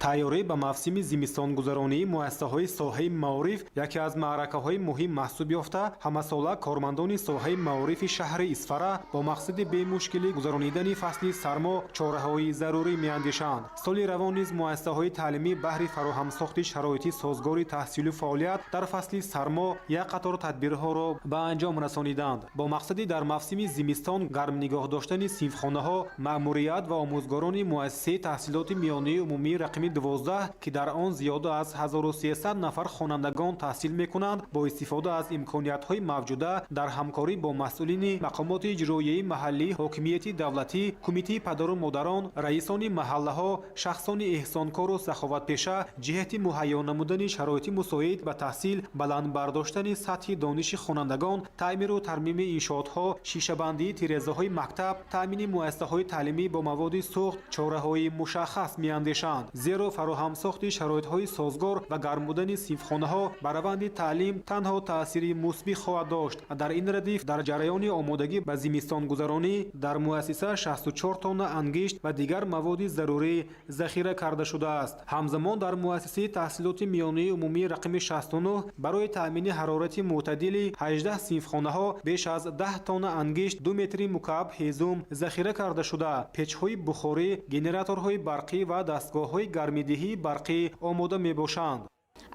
Тайёрӣ ба мавсими зимистонгузаронии муассисаҳои соҳаи маориф яке аз маъракаҳои муҳим маҳсуб ёфта, ҳамасола кормандони соҳаи маорифи шаҳри Исфара бо мақсади бемушкилӣ гузаронидани фасли сармо чораҳои зарурӣ меандешанд. Соли равон низ муассисаҳои таълимӣ баҳри фароҳамсохти шароити созгори таҳсилу фаъолият дар фасли сармо як қатор тадбирҳоро ба анҷом расониданд. Бо мақсади дар мавсими зимистон гарм нигоҳ доштани синфхонаҳо, маъмурият ва омӯзгорони муассисаи таҳсилоти миёнаи умумии рақами 12, ки дар он зиёда аз 1300 нафар хонандагон таҳсил мекунанд, бо истифода аз имкониятҳои мавҷуда дар ҳамкорӣ бо масъулини мақомоти иҷроияи маҳаллӣ, ҳокимияти давлатӣ, кумитаи падару модарон, раисони маҳаллаҳо, шахсони эҳсонкору саховатпеша ҷиҳати муҳайё намудани шароити мусоид ба таҳсил, баланд бардоштани сатҳи дониши хонандагон, таъмиру тармими иншоотҳо, шишабандии тирезаҳои мактаб, таъмини муассисаҳои таълимӣ бо маводи сӯхт чораҳои мушаххас меандешанд. Зеро фароҳамсохти шароитҳои созгор ва гарм будани синфхонаҳо ба раванди таълим танҳо таъсири мусбӣ хоҳад дошт. Дар ин радиф дар ҷараёни омодагӣ ба зимистонгузаронӣ дар муассиса 64 тонна ангишт ва дигар маводи зарурӣ захира карда шудааст. Ҳамзамон дар муассисаи таҳсилоти миёнаи умумии рақами 69 барои таъмини ҳарорати мӯътадили 18 синфхонаҳо беш аз 10 тонна ангишт, 2 метри мукааб ҳезум захира карда шуда, печҳои бухорӣ, генераторҳои барқӣ ва дастгоҳҳои гармидиҳии барқӣ омода мебошанд.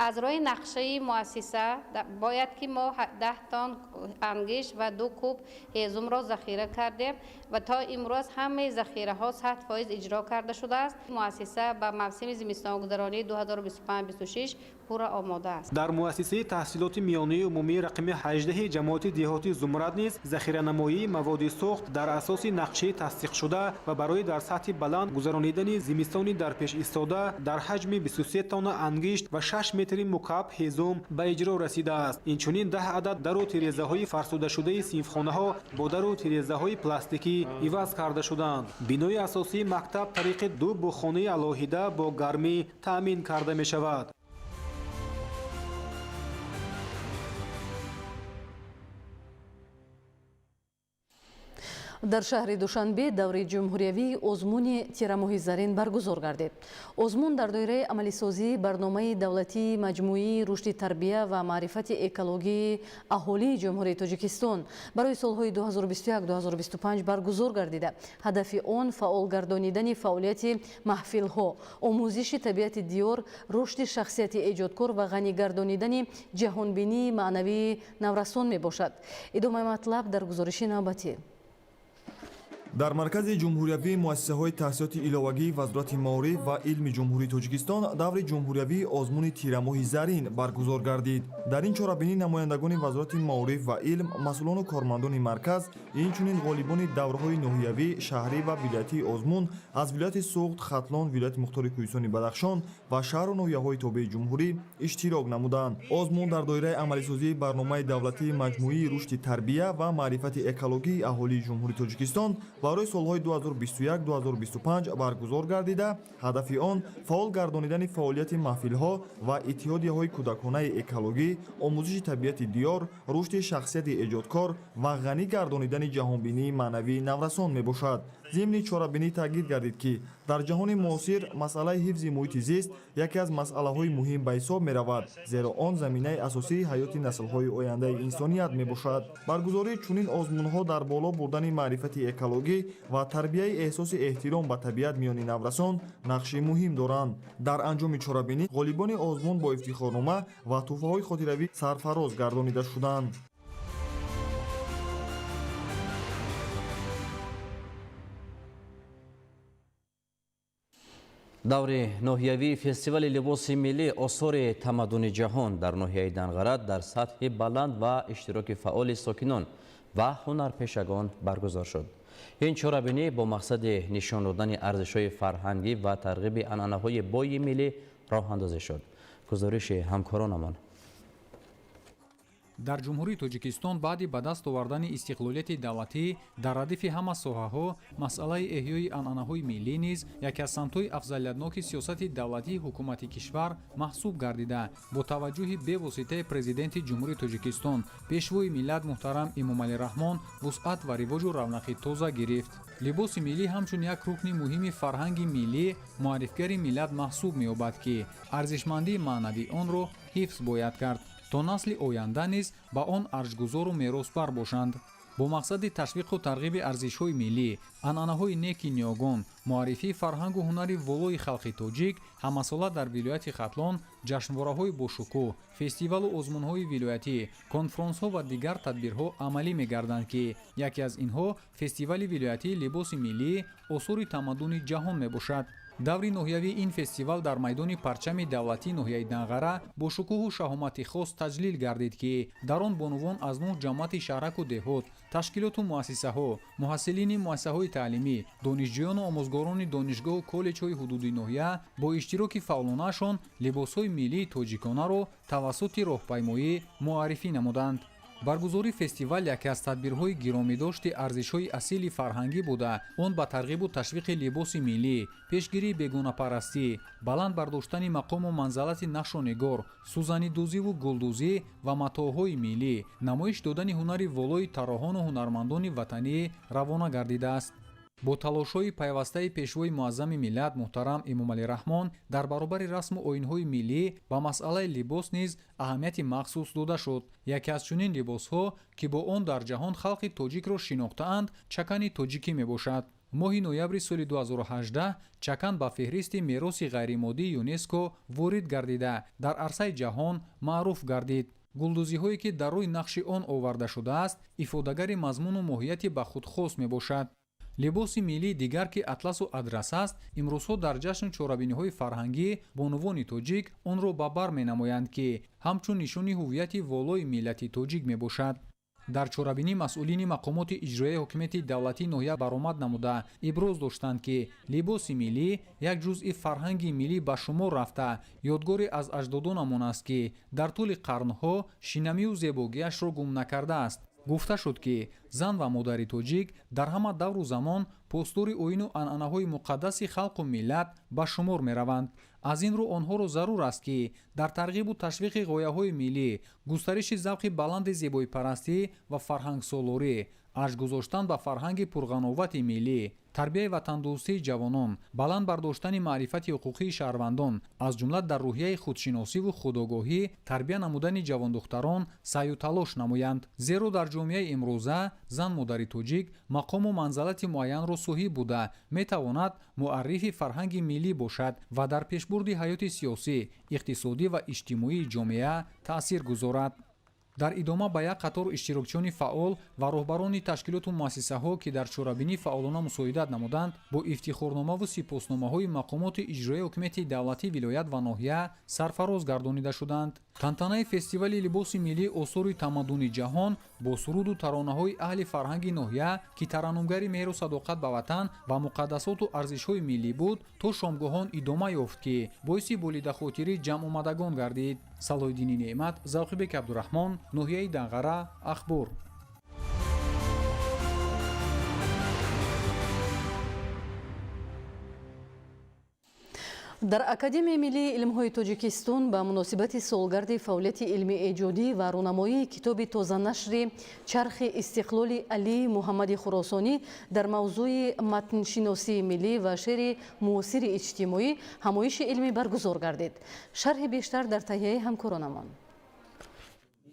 Аз рӯи нақшаи муассиса бояд ки мо 10 тонн ангишт ва 2 куб ҳезумро захира кардем ва то имрӯз ҳамаи захираҳо 100% иҷро карда шудааст. Муассиса ба мавсими зимистонгузаронии 2025-26 пурра омода аст. Дар муассисаи таҳсилоти миёнаи умумии рақами 18 ҷамоати деҳоти Зумрад низ захиранамоии маводи сӯхт дар асоси нақшаи тасдиқшуда ва барои дар сатҳи баланд гузаронидани зимистони дар пеш истода дар ҳаҷми 23 тонна ангишт ва 6 метри мукааб ҳезум ба иҷро расидааст. Инчунин 10 адад дару тирезаҳои фарсудашудаи синфхонаҳо бо дару тирезаҳои пластикӣ иваз карда шуданд. Бинои асосии мактаб тариқи 2 буғхонаи алоҳида бо гармӣ таъмин карда мешавад. Дар шаҳри Душанбе давраи ҷумҳуриявии озмуни тирамоҳи зарин баргузор гардид. Озмун дар доираи амалисозии барномаи давлатии маҷмӯии рушди тарбия ва маърифати экологии аҳолии Ҷумҳурии Тоҷикистон барои солҳои 2021-2025 баргузор гардида. Ҳадафи он фаъол гардонидани фаъолияти маҳфилҳо, омӯзиши табиати диёр, рушди шахсияти эҷодкор ва ғанӣ гардонидани ҷаҳонбинии маънавии наврасон мебошад. Идомаи матлаб дар гузориши навбатӣ. Дар Маркази ҷумҳуриявии муассисаҳои таҳсилоти иловагии Вазорати маориф ва илми Ҷумҳурии Тоҷикистон даври ҷумҳуриявии озмуни «Тирамоҳи зарин» баргузор гардид. Дар ин чорабинӣ намояндагони Вазорати маориф ва илм, масъулону кормандони марказ, инчунин ғолибони даврҳои ноҳиявӣ, шаҳрӣ ва вилоятии озмун аз вилояти Суғд, Хатлон, вилояти мухтори Кӯҳистони Бадахшон ва шаҳру ноҳияҳои тобеи ҷумҳурӣ иштирок намуданд. Озмун дар доираи амалисозии барномаи давлатии маҷмӯии рушди тарбия ва маърифати экологии аҳолии Ҷумҳурии Тоҷикистон барои солҳои 2021-2025 баргузор гардида, ҳадафи он фаъол гардонидани фаъолияти маҳфилҳо ва иттиҳодияҳои кӯдаконаи экологӣ, омӯзиши табиати диёр, рушди шахсияти эҷодкор ва ғанӣ гардонидани ҷаҳонбинии маънавии наврасон мебошад. Зимни чорабинӣ таъкид гардид, ки дар ҷаҳони муосир масъалаи ҳифзи муҳити зист яке аз масъалаҳои муҳим ба ҳисоб меравад, зеро он заминаи асосии ҳаёти наслҳои ояндаи инсоният мебошад. Баргузории чунин озмунҳо дар боло бурдани маърифати экологӣ ва тарбияи эҳсоси эҳтиром ба табиат миёни наврасон нақши муҳим доранд. Дар анҷоми чорабинӣ ғолибони озмун бо ифтихорнома ва тӯҳфаҳои хотиравӣ сарфароз гардонида шуданд. Даври ноҳиявии фестивали либоси миллӣ «Осори тамаддуни ҷаҳон» дар ноҳияи Данғара дар сатҳи баланд ва иштироки фаъоли сокинон ва ҳунарпешагон баргузор шуд. Ин чорабинӣ бо мақсади нишон додани арзишҳои фарҳангӣ ва тарғиби анъанаҳои бои миллӣ роҳандозӣ шуд. Гузориши ҳамкоронамон. Дар Ҷумҳурии Тоҷикистон баъди ба даст овардани истиқлолияти давлатӣ дар радифи ҳама соҳаҳо масъалаи эҳёи анъанаҳои миллӣ низ яке аз самтҳои афзалиятноки сиёсати давлатии ҳукумати кишвар маҳсуб гардида, бо таваҷҷӯҳи бевоситаи Президенти Ҷумҳурии Тоҷикистон, Пешвои миллат муҳтарам Эмомалӣ Раҳмон вусъат ва ривоҷу равнақи тоза гирифт. Либоси миллӣ ҳамчун як рукни муҳими фарҳанги миллӣ, муаррифгари миллат маҳсуб меёбад, ки арзишмандии маънавии онро ҳифз бояд кард, то насли оянда низ ба он арҷгузору меросбар бошанд. Бо мақсади ташвиқу тарғиби арзишҳои миллӣ, анъанаҳои неки ниёгон, муаррифии фарҳангу ҳунари волои халқи тоҷик ҳамасола дар вилояти Хатлон ҷашнвораҳои бошукӯҳ, фестивалу озмунҳои вилоятӣ, конфронсҳо ва дигар тадбирҳо амалӣ мегарданд, ки яке аз инҳо фестивали вилоятии либоси миллӣ «Осори тамаддуни ҷаҳон» мебошад. Даври ноҳиявии ин фестивал дар майдони парчами давлатии ноҳияи Данғара бо шукӯҳу шаҳомати хос таҷлил гардид, ки дар он бонувон аз 9 ҷамоати шаҳраку деҳот, ташкилоту муассисаҳо, муҳассилини муассисаҳои таълимӣ, донишҷӯёну омӯзгорони донишгоҳу коллеҷҳои ҳудуди ноҳия бо иштироки фаъолонаашон либосҳои миллии тоҷиконаро тавассути роҳпаймоӣ муаррифӣ намуданд. Баргузории фестивал яке аз тадбирҳои гиромидошти арзишҳои асили фарҳангӣ буда, он ба тарғибу ташвиқи либоси миллӣ, пешгирии бегонапарастӣ, баланд бардоштани мақому манзалати нақшу нигор, сӯзанидӯзиву гулдӯзӣ ва матоъҳои миллӣ, намоиш додани ҳунари волои тарроҳону ҳунармандони ватанӣ равона гардидааст. Бо талошҳои пайвастаи Пешвои муаззами миллат муҳтарам Эмомалӣ Раҳмон дар баробари расму оинҳои миллӣ ба масъалаи либос низ аҳамияти махсус дода шуд. Яке аз чунин либосҳо, ки бо он дар ҷаҳон халқи тоҷикро шинохтаанд, чакани тоҷикӣ мебошад. Моҳи ноябри соли 2018 чакан ба феҳристи мероси ғайримоддии ЮНЕСКО ворид гардида, дар арсаи ҷаҳон маъруф гардид. Гулдӯзиҳое, ки дар рӯи нақши он оварда шудааст, ифодагари мазмуну моҳияти ба худ хос мебошад. Либоси миллии дигар, ки атласу адрас аст, имрӯзҳо дар ҷашну чорабиниҳои фарҳангӣ бонувони тоҷик онро ба бар менамоянд, ки ҳамчун нишони ҳуввияти волои миллати тоҷик мебошад. Дар чорабинӣ масъулини мақомоти иҷроияи ҳокимияти давлатии ноҳия баромад намуда иброз доштанд, ки либоси миллӣ як ҷузъи фарҳанги миллӣ ба шумор рафта, ёдгоре аз аҷдодонамон аст, ки дар тӯли қарнҳо шинамию зебогиашро гум накардааст. Гуфта шуд, ки зан ва модари тоҷик дар ҳама давру замон постдори оину анъанаҳои муқаддаси халқу миллат ба шумор мераванд. Аз ин рӯ онҳоро зарур аст, ки дар тарғибу ташвиқи ғояҳои миллӣ, густариши завқи баланди зебоипарастӣ ва фарҳангсолорӣ, арҷ гузоштан ба фарҳанги пурғановати миллӣ, тарбияи ватандӯстии ҷавонон, баланд бардоштани маърифати ҳуқуқии шаҳрвандон, аз ҷумла дар рӯҳияи худшиносиву худогоҳӣ тарбия намудани ҷавондухтарон саъю талош намоянд. Зеро дар ҷомеаи имрӯза зан модари тоҷик мақому манзалати муайянро соҳиб буда, метавонад муаррифи фарҳанги миллӣ бошад ва дар пешбурди ҳаёти сиёсӣ, иқтисодӣ ва иҷтимоии ҷомеа таъсир гузорад. Дар идома ба як қатор иштирокчиёни фаъол ва роҳбарони ташкилоту муассисаҳо, ки дар чорабинӣ фаъолона мусоидат намуданд, бо ифтихорномаву сипосномаҳои мақомоти иҷроияи ҳукумати давлатии вилоят ва ноҳия сарфароз гардонида шуданд. Тантанаи фестивали либоси миллӣ осори тамаддуни ҷаҳон бо суруду таронаҳои аҳли фарҳанги ноҳия, ки тараннумгари меҳру садоқат ба ватан ва муқаддасоту арзишҳои миллӣ буд, то шомгоҳон идома ёфт, ки боиси болидахотирии ҷамъомадагон гардид. Салоҳиддини Неъмат, Завқибек Абдураҳмон, ноҳияи Данғара, Ахбор. Дар Академияи миллии илмҳои Тоҷикистон ба муносибати солгарди фаъолияти илмии эҷодӣ ва рӯнамоии китоби тозанашри Чархи истиқлоли Алии Муҳаммади Хуросонӣ дар мавзӯи матншиносии миллӣ ва шеъри муосири иҷтимоӣ ҳамоиши илмӣ баргузор гардид. Шарҳи бештар дар таҳияи ҳамкоронамон.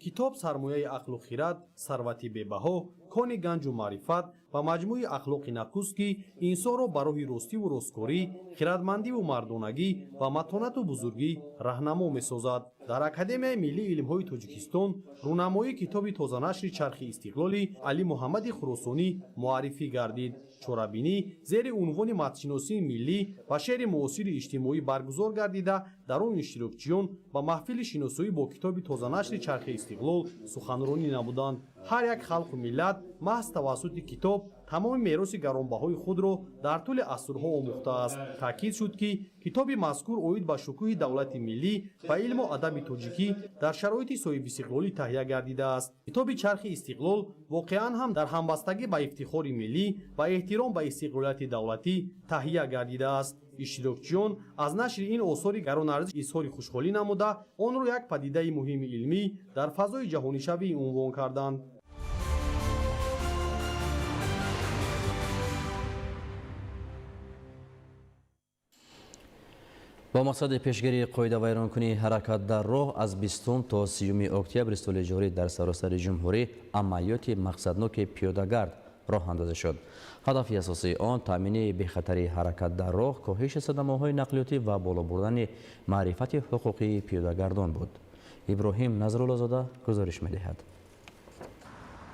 Китоб сармояи ақлу хирад, сарвати бебаҳо, кони ганҷу маърифат ва маҷмӯи ахлоқи накӯст, ки инсонро ба роҳи ростиву росткорӣ, хирадмандиву мардонагӣ ва матонату бузургӣ раҳнамо месозад. Дар Академияи миллии илмҳои Тоҷикистон рӯнамоии китоби тозанашри Чархи истиқлоли Али Муҳаммади Хуросонӣ муаррифӣ гардид. Чорабинӣ зери унвони матншиносии миллӣ ва шеъри муосири иҷтимоӣ баргузор гардида, дар он иштирокчиён ба маҳфили шиносоӣ бо китоби тозанашри Чархи истиқлол суханронӣ намуданд. Ҳар як халқу миллат маҳз тавассути китоб тамоми мероси гаронбаҳои худро дар тӯли асрҳо омӯхтааст. Таъкид шуд, ки китоби мазкур оид ба шукӯҳи давлати миллӣ ва илму адаби тоҷикӣ дар шароити соҳибистиқлолӣ таҳия гардидааст. Китоби Чархи истиқлол воқеан ҳам дар ҳамбастагӣ ба ифтихори миллӣ ва эҳтиром ба истиқлолияти давлатӣ таҳия гардидааст. Иштирокчиён аз нашри ин осори гаронарзиш изҳори хушҳолӣ намуда, онро як падидаи муҳими илмӣ дар фазои ҷаҳонишавӣ унвон карданд. Бо мақсади пешгирии қоидавайронкунии ҳаракат дар роҳ аз 20 то 30 октябри соли ҷорӣ дар саросари ҷумҳурӣ амалиёти мақсадноки пиёдагард роҳандозӣ шуд. Ҳадафи асосии он таъмини бехатарии ҳаракат дар роҳ, коҳиши садамаҳои нақлиётӣ ва боло бурдани маърифати ҳуқуқии пиёдагардон буд. Иброҳим Назруллозода гузориш медиҳад.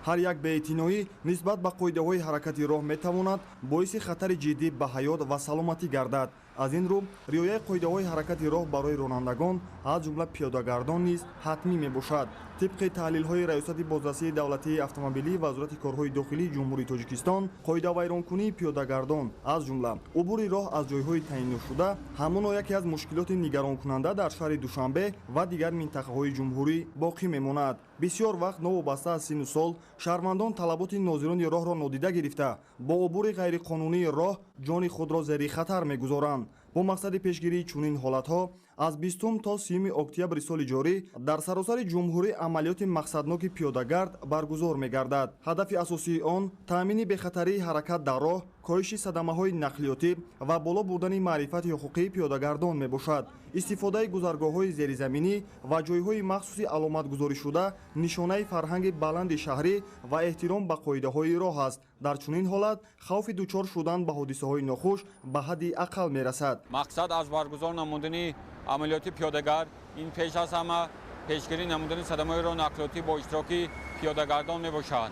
Ҳар як беэътиноӣ нисбат ба қоидаҳои ҳаракати роҳ метавонад боиси хатари ҷиддӣ ба ҳаёт ва саломатӣ гардад. Аз ин рӯ риояи қоидаҳои ҳаракати роҳ барои ронандагон, аз ҷумла пиёдагардон низ ҳатмӣ мебошад. Тибқи таҳлилҳои Раёсати бозрасии давлатии автомобилӣ Вазорати корҳои дохилии Ҷумҳурии Тоҷикистон, қоидавайронкунии пиёдагардон, аз ҷумла убури роҳ аз ҷойҳои таъинношуда, ҳамоно яке аз мушкилоти нигаронкунанда дар шаҳри Душанбе ва дигар минтақаҳои ҷумҳурӣ боқӣ мемонад. Бисёр вақт новобаста аз синну сол шаҳрвандон талаботи нозирони роҳро нодида гирифта, бо убури ғайриқонунии роҳ ҷони худро зери хатар мегузоранд. Бо мақсади пешгирии чунин ҳолатҳо аз 20 то 30 октябри соли ҷорӣ дар саросари ҷумҳурӣ амалиёти мақсадноки пиёдагард баргузор мегардад. Ҳадафи асосии он таъмини бехатарии ҳаракат дар роҳ, коҳиши садамаҳои нақлиётӣ ва боло бурдани маърифати ҳуқуқии пиёдагардон мебошад. Истифодаи гузаргоҳҳои зеризаминӣ ва ҷойҳои махсуси аломатгузоришуда нишонаи фарҳанги баланди шаҳрӣ ва эҳтиром ба қоидаҳои роҳ аст. Дар чунин ҳолат хавфи дучор шудан ба ҳодисаҳои нохуш ба ҳадди ақал мерасад. Мақсад аз баргузор намудани амалиёти пиёдагард ин пеш аз ҳама пешгирӣ намудани садамаҳои роҳ нақлиётӣ бо иштироки пиёдагардон мебошад.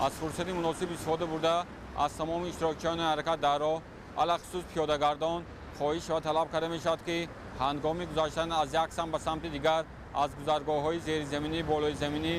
Аз фурсати муносиб истифода бурда аз тамоми иштирокчиёни ҳаракат дар роҳ, алахусус пиёдагардон, хоҳиш ва талаб карда мешавад, ки ҳангоми гузаштан аз як самт ба самти дигар аз гузаргоҳҳои зеризаминӣ, болоизаминӣ,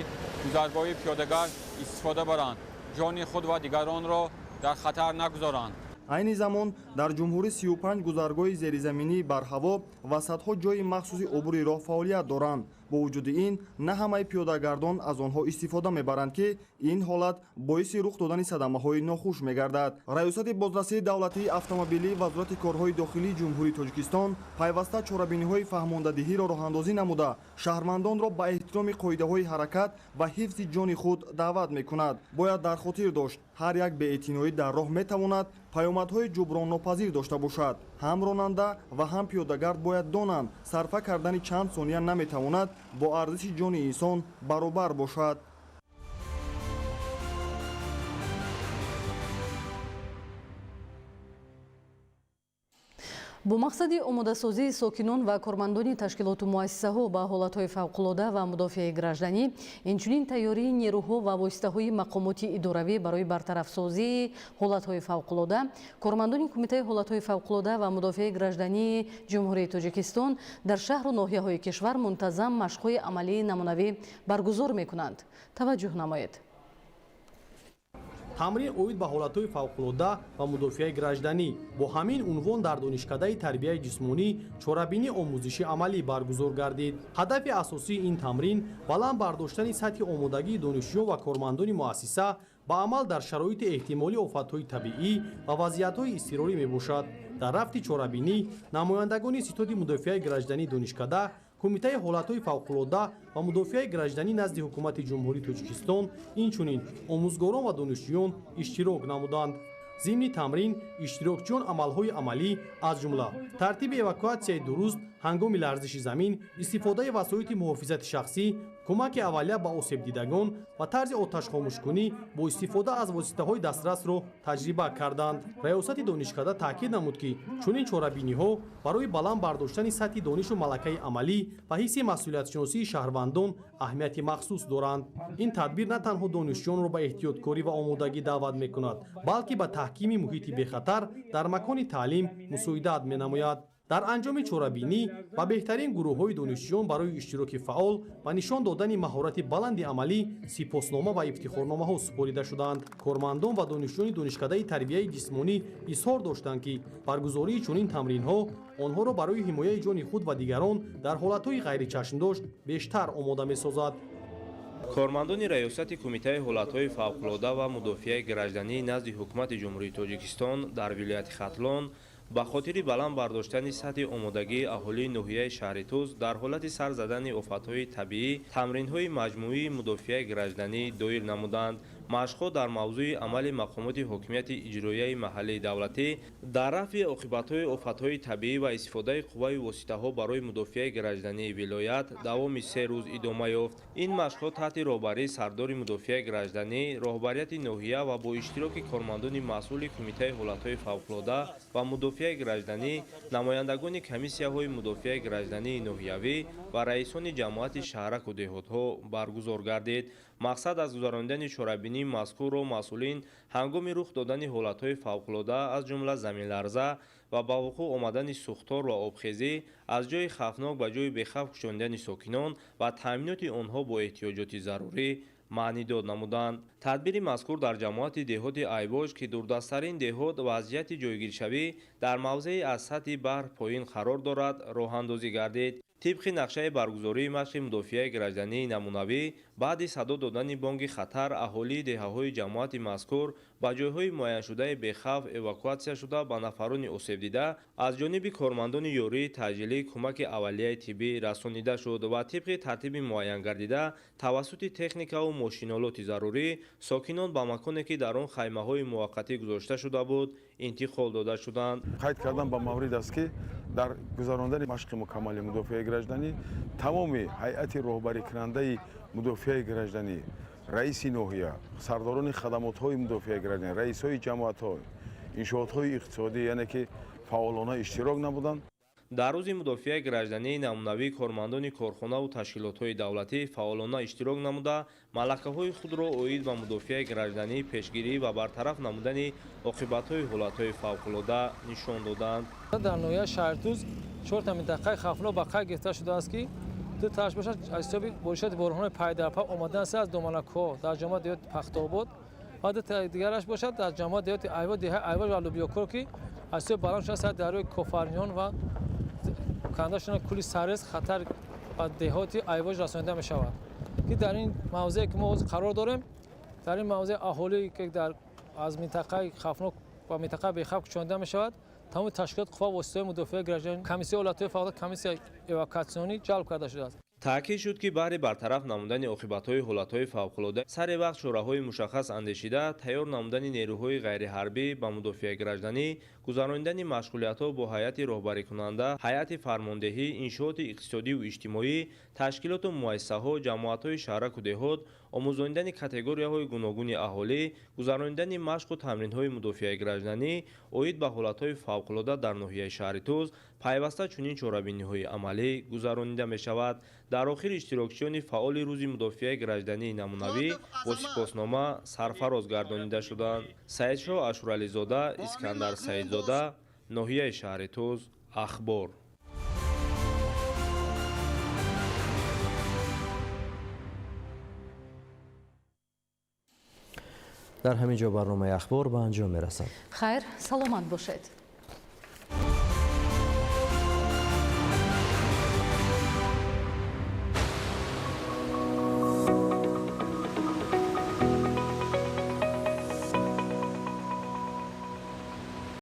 гузаргоҳи пиёдагард истифода баранд, ҷони худ ва дигаронро дар хатар нагузоранд. Айни замон дар ҷумҳурӣ 35 гузаргоҳи зеризаминии барҳаво ва садҳо ҷойи махсуси убури роҳ фаъолият доранд. Бо вуҷуди ин на ҳамаи пиёдагардон аз онҳо истифода мебаранд, ки ин ҳолат боиси рух додани садамаҳои нохуш мегардад. Раёсати бозрасии давлатии автомобилӣ Вазорати корҳои дохилии Ҷумҳурии Тоҷикистон пайваста чорабиниҳои фаҳмондадиҳиро роҳандозӣ намуда, шаҳрвандонро ба эҳтироми қоидаҳои ҳаракат ва ҳифзи ҷони худ даъват мекунад. Бояд дар хотир дошт, ҳар як беэътиноӣ дар роҳ метавонад паёмадҳои ҷуброннопазир дошта бошад. Ҳам ронанда ва ҳам пиёдагард бояд донанд, сарфа кардани чанд сония наметавонад бо арзиши ҷони инсон баробар бошад. Бо мақсади омодасозии сокинон ва кормандони ташкилоту муассисаҳо ба ҳолатҳои фавқулода ва мудофиаи гражданӣ, инчунин тайёрии нерӯҳо ва воситаҳои мақомоти идоравӣ барои бартарафсозии ҳолатҳои фавқулода, кормандони Кумитаи ҳолатҳои фавқулода ва мудофиаи граждании Ҷумҳурии Тоҷикистон дар шаҳру ноҳияҳои кишвар мунтазам машқҳои амалии намунавӣ баргузор мекунанд. Таваҷҷӯҳ намоед. Тамрин оид ба ҳолатҳои фавқулода ва мудофиаи гражданӣ бо ҳамин унвон дар донишкадаи тарбияи ҷисмонӣ чорабинии омӯзиши амалӣ баргузор гардид. Ҳадафи асосии ин тамрин баланд бардоштани сатҳи омодагии донишҷӯён ва кормандони муассиса ба амал дар шароити эҳтимолии офатҳои табиӣ ва вазъиятҳои изтирорӣ мебошад. Дар рафти чорабинӣ намояндагони ситоди мудофиаи граждании донишкада, Кумитаи ҳолатҳои фавқулода ва мудофиаи гражданӣ назди Ҳукумати Ҷумҳурии Тоҷикистон, инчунин омӯзгорон ва донишҷӯён иштирок намуданд. Зимни тамрин иштирокчиён амалҳои амалӣ, аз ҷумла тартиби эвакуатсияи дуруст ҳангоми ларзиши замин, истифодаи васоити муҳофизати шахсӣ, кӯмаки аввалия ба осебдидагон ва тарзи оташхомӯшкунӣ бо истифода аз воситаҳои дастрасро таҷриба карданд. Раёсати донишкада таъкид намуд, ки чунин чорабиниҳо барои баланд бардоштани сатҳи донишу малакаи амалӣ ва ҳисси масъулиятшиносии шаҳрвандон аҳамияти махсус доранд. Ин тадбир на танҳо донишҷӯёнро ба эҳтиёткорӣ ва омодагӣ даъват мекунад, балки ба таҳкими муҳити бехатар дар макони таълим мусоидат менамояд. Дар анҷоми чорабинӣ ба беҳтарин гурӯҳҳои донишҷӯён барои иштироки фаъол ва нишон додани маҳорати баланди амалӣ сипоснома ва ифтихорномаҳо супорида шуданд. Кормандон ва донишҷӯёни донишкадаи тарбияи ҷисмонӣ изҳор доштанд, ки баргузории чунин тамринҳо онҳоро барои ҳимояи ҷони худ ва дигарон дар ҳолатҳои ғайричашмдошт бештар омода месозад. Кормандони Раёсати Кумитаи ҳолатҳои фавқулода ва мудофиаи гражданӣ назди Ҳукумати Ҷумҳурии Тоҷикистон дар вилояти Хатлон ба хотири баланд бардоштани сатҳи омодагии аҳолии ноҳияи шаҳри Тӯс дар ҳолати сар задани офатҳои табиӣ тамринҳои маҷмӯии мудофиаи гражданӣ доир намуданд. Машқҳо дар мавзӯи амали мақомоти ҳокимияти иҷроияи маҳаллии давлатӣ дар рафъи оқибатҳои офатҳои табиӣ ва истифодаи қувваю воситаҳо барои мудофиаи граждании вилоят давоми 3 рӯз идома ёфт. Ин машқҳо таҳти роҳбарии сардори мудофиаи гражданӣ, роҳбарияти ноҳия ва бо иштироки кормандони масъули Кумитаи ҳолатҳои фавқулода ва мудофиаи гражданӣ, намояндагони комиссияҳои мудофиаи граждании ноҳиявӣ ва раисони ҷамоати шаҳраку деҳотҳо баргузор гардид. Мақсад аз гузаронидани чорабинии мазкурро масъулин ҳангоми рух додани ҳолатҳои фавқулода, аз ҷумла заминларза ва ба вуқӯъ омадани сӯхтор ва обхезӣ, аз ҷойи хавфнок ба ҷойи бехавф кӯчонидани сокинон ва таъминоти онҳо бо эҳтиёҷоти зарурӣ маънидод намуданд. Тадбири мазкур дар ҷамоати деҳоти Айвоҷ, ки дурдасттарин деҳот ва аз ҷиҳати ҷойгиршавӣ дар мавзеи аз сатҳи баҳр поин қарор дорад, роҳандозӣ гардид. Тибқи нақшаи баргузории машқи мудофиаи граждании намунавӣ, баъди садо додани бонги хатар аҳолии деҳаҳои ҷамоати мазкур ба ҷойҳои муайяншудаи бехавф эвакуатсия шуда, ба нафарони осебдида аз ҷониби кормандони ёрии таъҷилӣ кӯмаки аввалияи тиббӣ расонида шуд ва тибқи тартиби муайянгардида тавассути техникаву мошинолоти зарурӣ сокинон ба маконе, ки дар он хаймаҳои муваққатӣ гузошта шуда буд, интиқол дода шуданд. Қайд кардан ба маврид аст, ки дар гузарондани машқи мукаммали мудофиаи гражданӣ тамоми ҳайати роҳбарикунандаи мудофиаи гражданӣ, раиси ноҳия, сардорони хадамотҳои мудофиаи гражданӣ, раисҳои ҷамоатҳо, иншоотҳои иқтисодӣ, яъне ки фаъолона иштирок намуданд. Дар рӯзи мудофиаи граждании намунавӣ кормандони корхонаву ташкилотҳои давлатӣ фаъолона иштирок намуда, малакаҳои худро оид ба мудофиаи гражданӣ, пешгирӣ ва бартараф намудани оқибатҳои ҳолатҳои фавқулода нишон доданд. Дар ноҳияи шаҳри Тӯс 4 минтақаи хавфнок ба қайд гирифта шудааст, ки 2 тааш бошад аз ҳисоби боришоти боронҳои пайдарпай омадан аз доманакҳо дар ҷамоати деҳоти Пахтобод ва 2 дигараш бошад дар ҷамоати деҳоти Айвоҷ, деҳаи Айвоҷ ва Лубиёкор, ки аз ҳисоби баланд шудани сатҳи дарёи Кофарниҳон ва канда шудани кӯли Сарез хатар ба деҳоти Айвоҷ расонида мешавад, ки дар ин мавзее ки мо ҳозир қарор дорем, дар ин мавзеъ аҳолие ки аз минтақаи хавфнок ба минтақаи бехавф кӯчонида мешавад, тамоми ташкилот, қувва, воситаҳои мудофиаи гражданӣ, комиссияи ҳолатҳои фавқулода, комиссияи эвакуатсионӣ ҷалб карда шудааст. Таъкид шуд, ки баҳри бартараф намудани оқибатҳои ҳолатҳои фавқулода сари вақт чораҳои мушаххас андешида, тайёр намудани нерӯҳои ғайриҳарбӣ ба мудофиаи гражданӣ, гузаронидани машғулиятҳо бо ҳайати роҳбарикунанда, ҳайати фармондеҳӣ, иншооти иқтисодиву иҷтимоӣ, ташкилоту муассисаҳо, ҷамоатҳои шаҳраку деҳот, омӯзонидани категорияҳои гуногуни аҳолӣ, гузаронидани машқу тамринҳои мудофиаи гражданӣ оид ба ҳолатҳои фавқулода дар ноҳияи шаҳри Тӯз пайваста чунин чорабиниҳои амалӣ гузаронида мешавад. Дар охир иштирокчиёни фаъоли рӯзи мудофиаи граждании намунавӣ бо сипоснома сарфароз гардонида шуданд. Саидшоҳ Ашурализода, Искандар Саидзода, ноҳияи шаҳри Тӯз, Ахбор. Дар ҳамин ҷо барномаи Ахбор ба анҷом мерасад. Хайр, саломат бошед.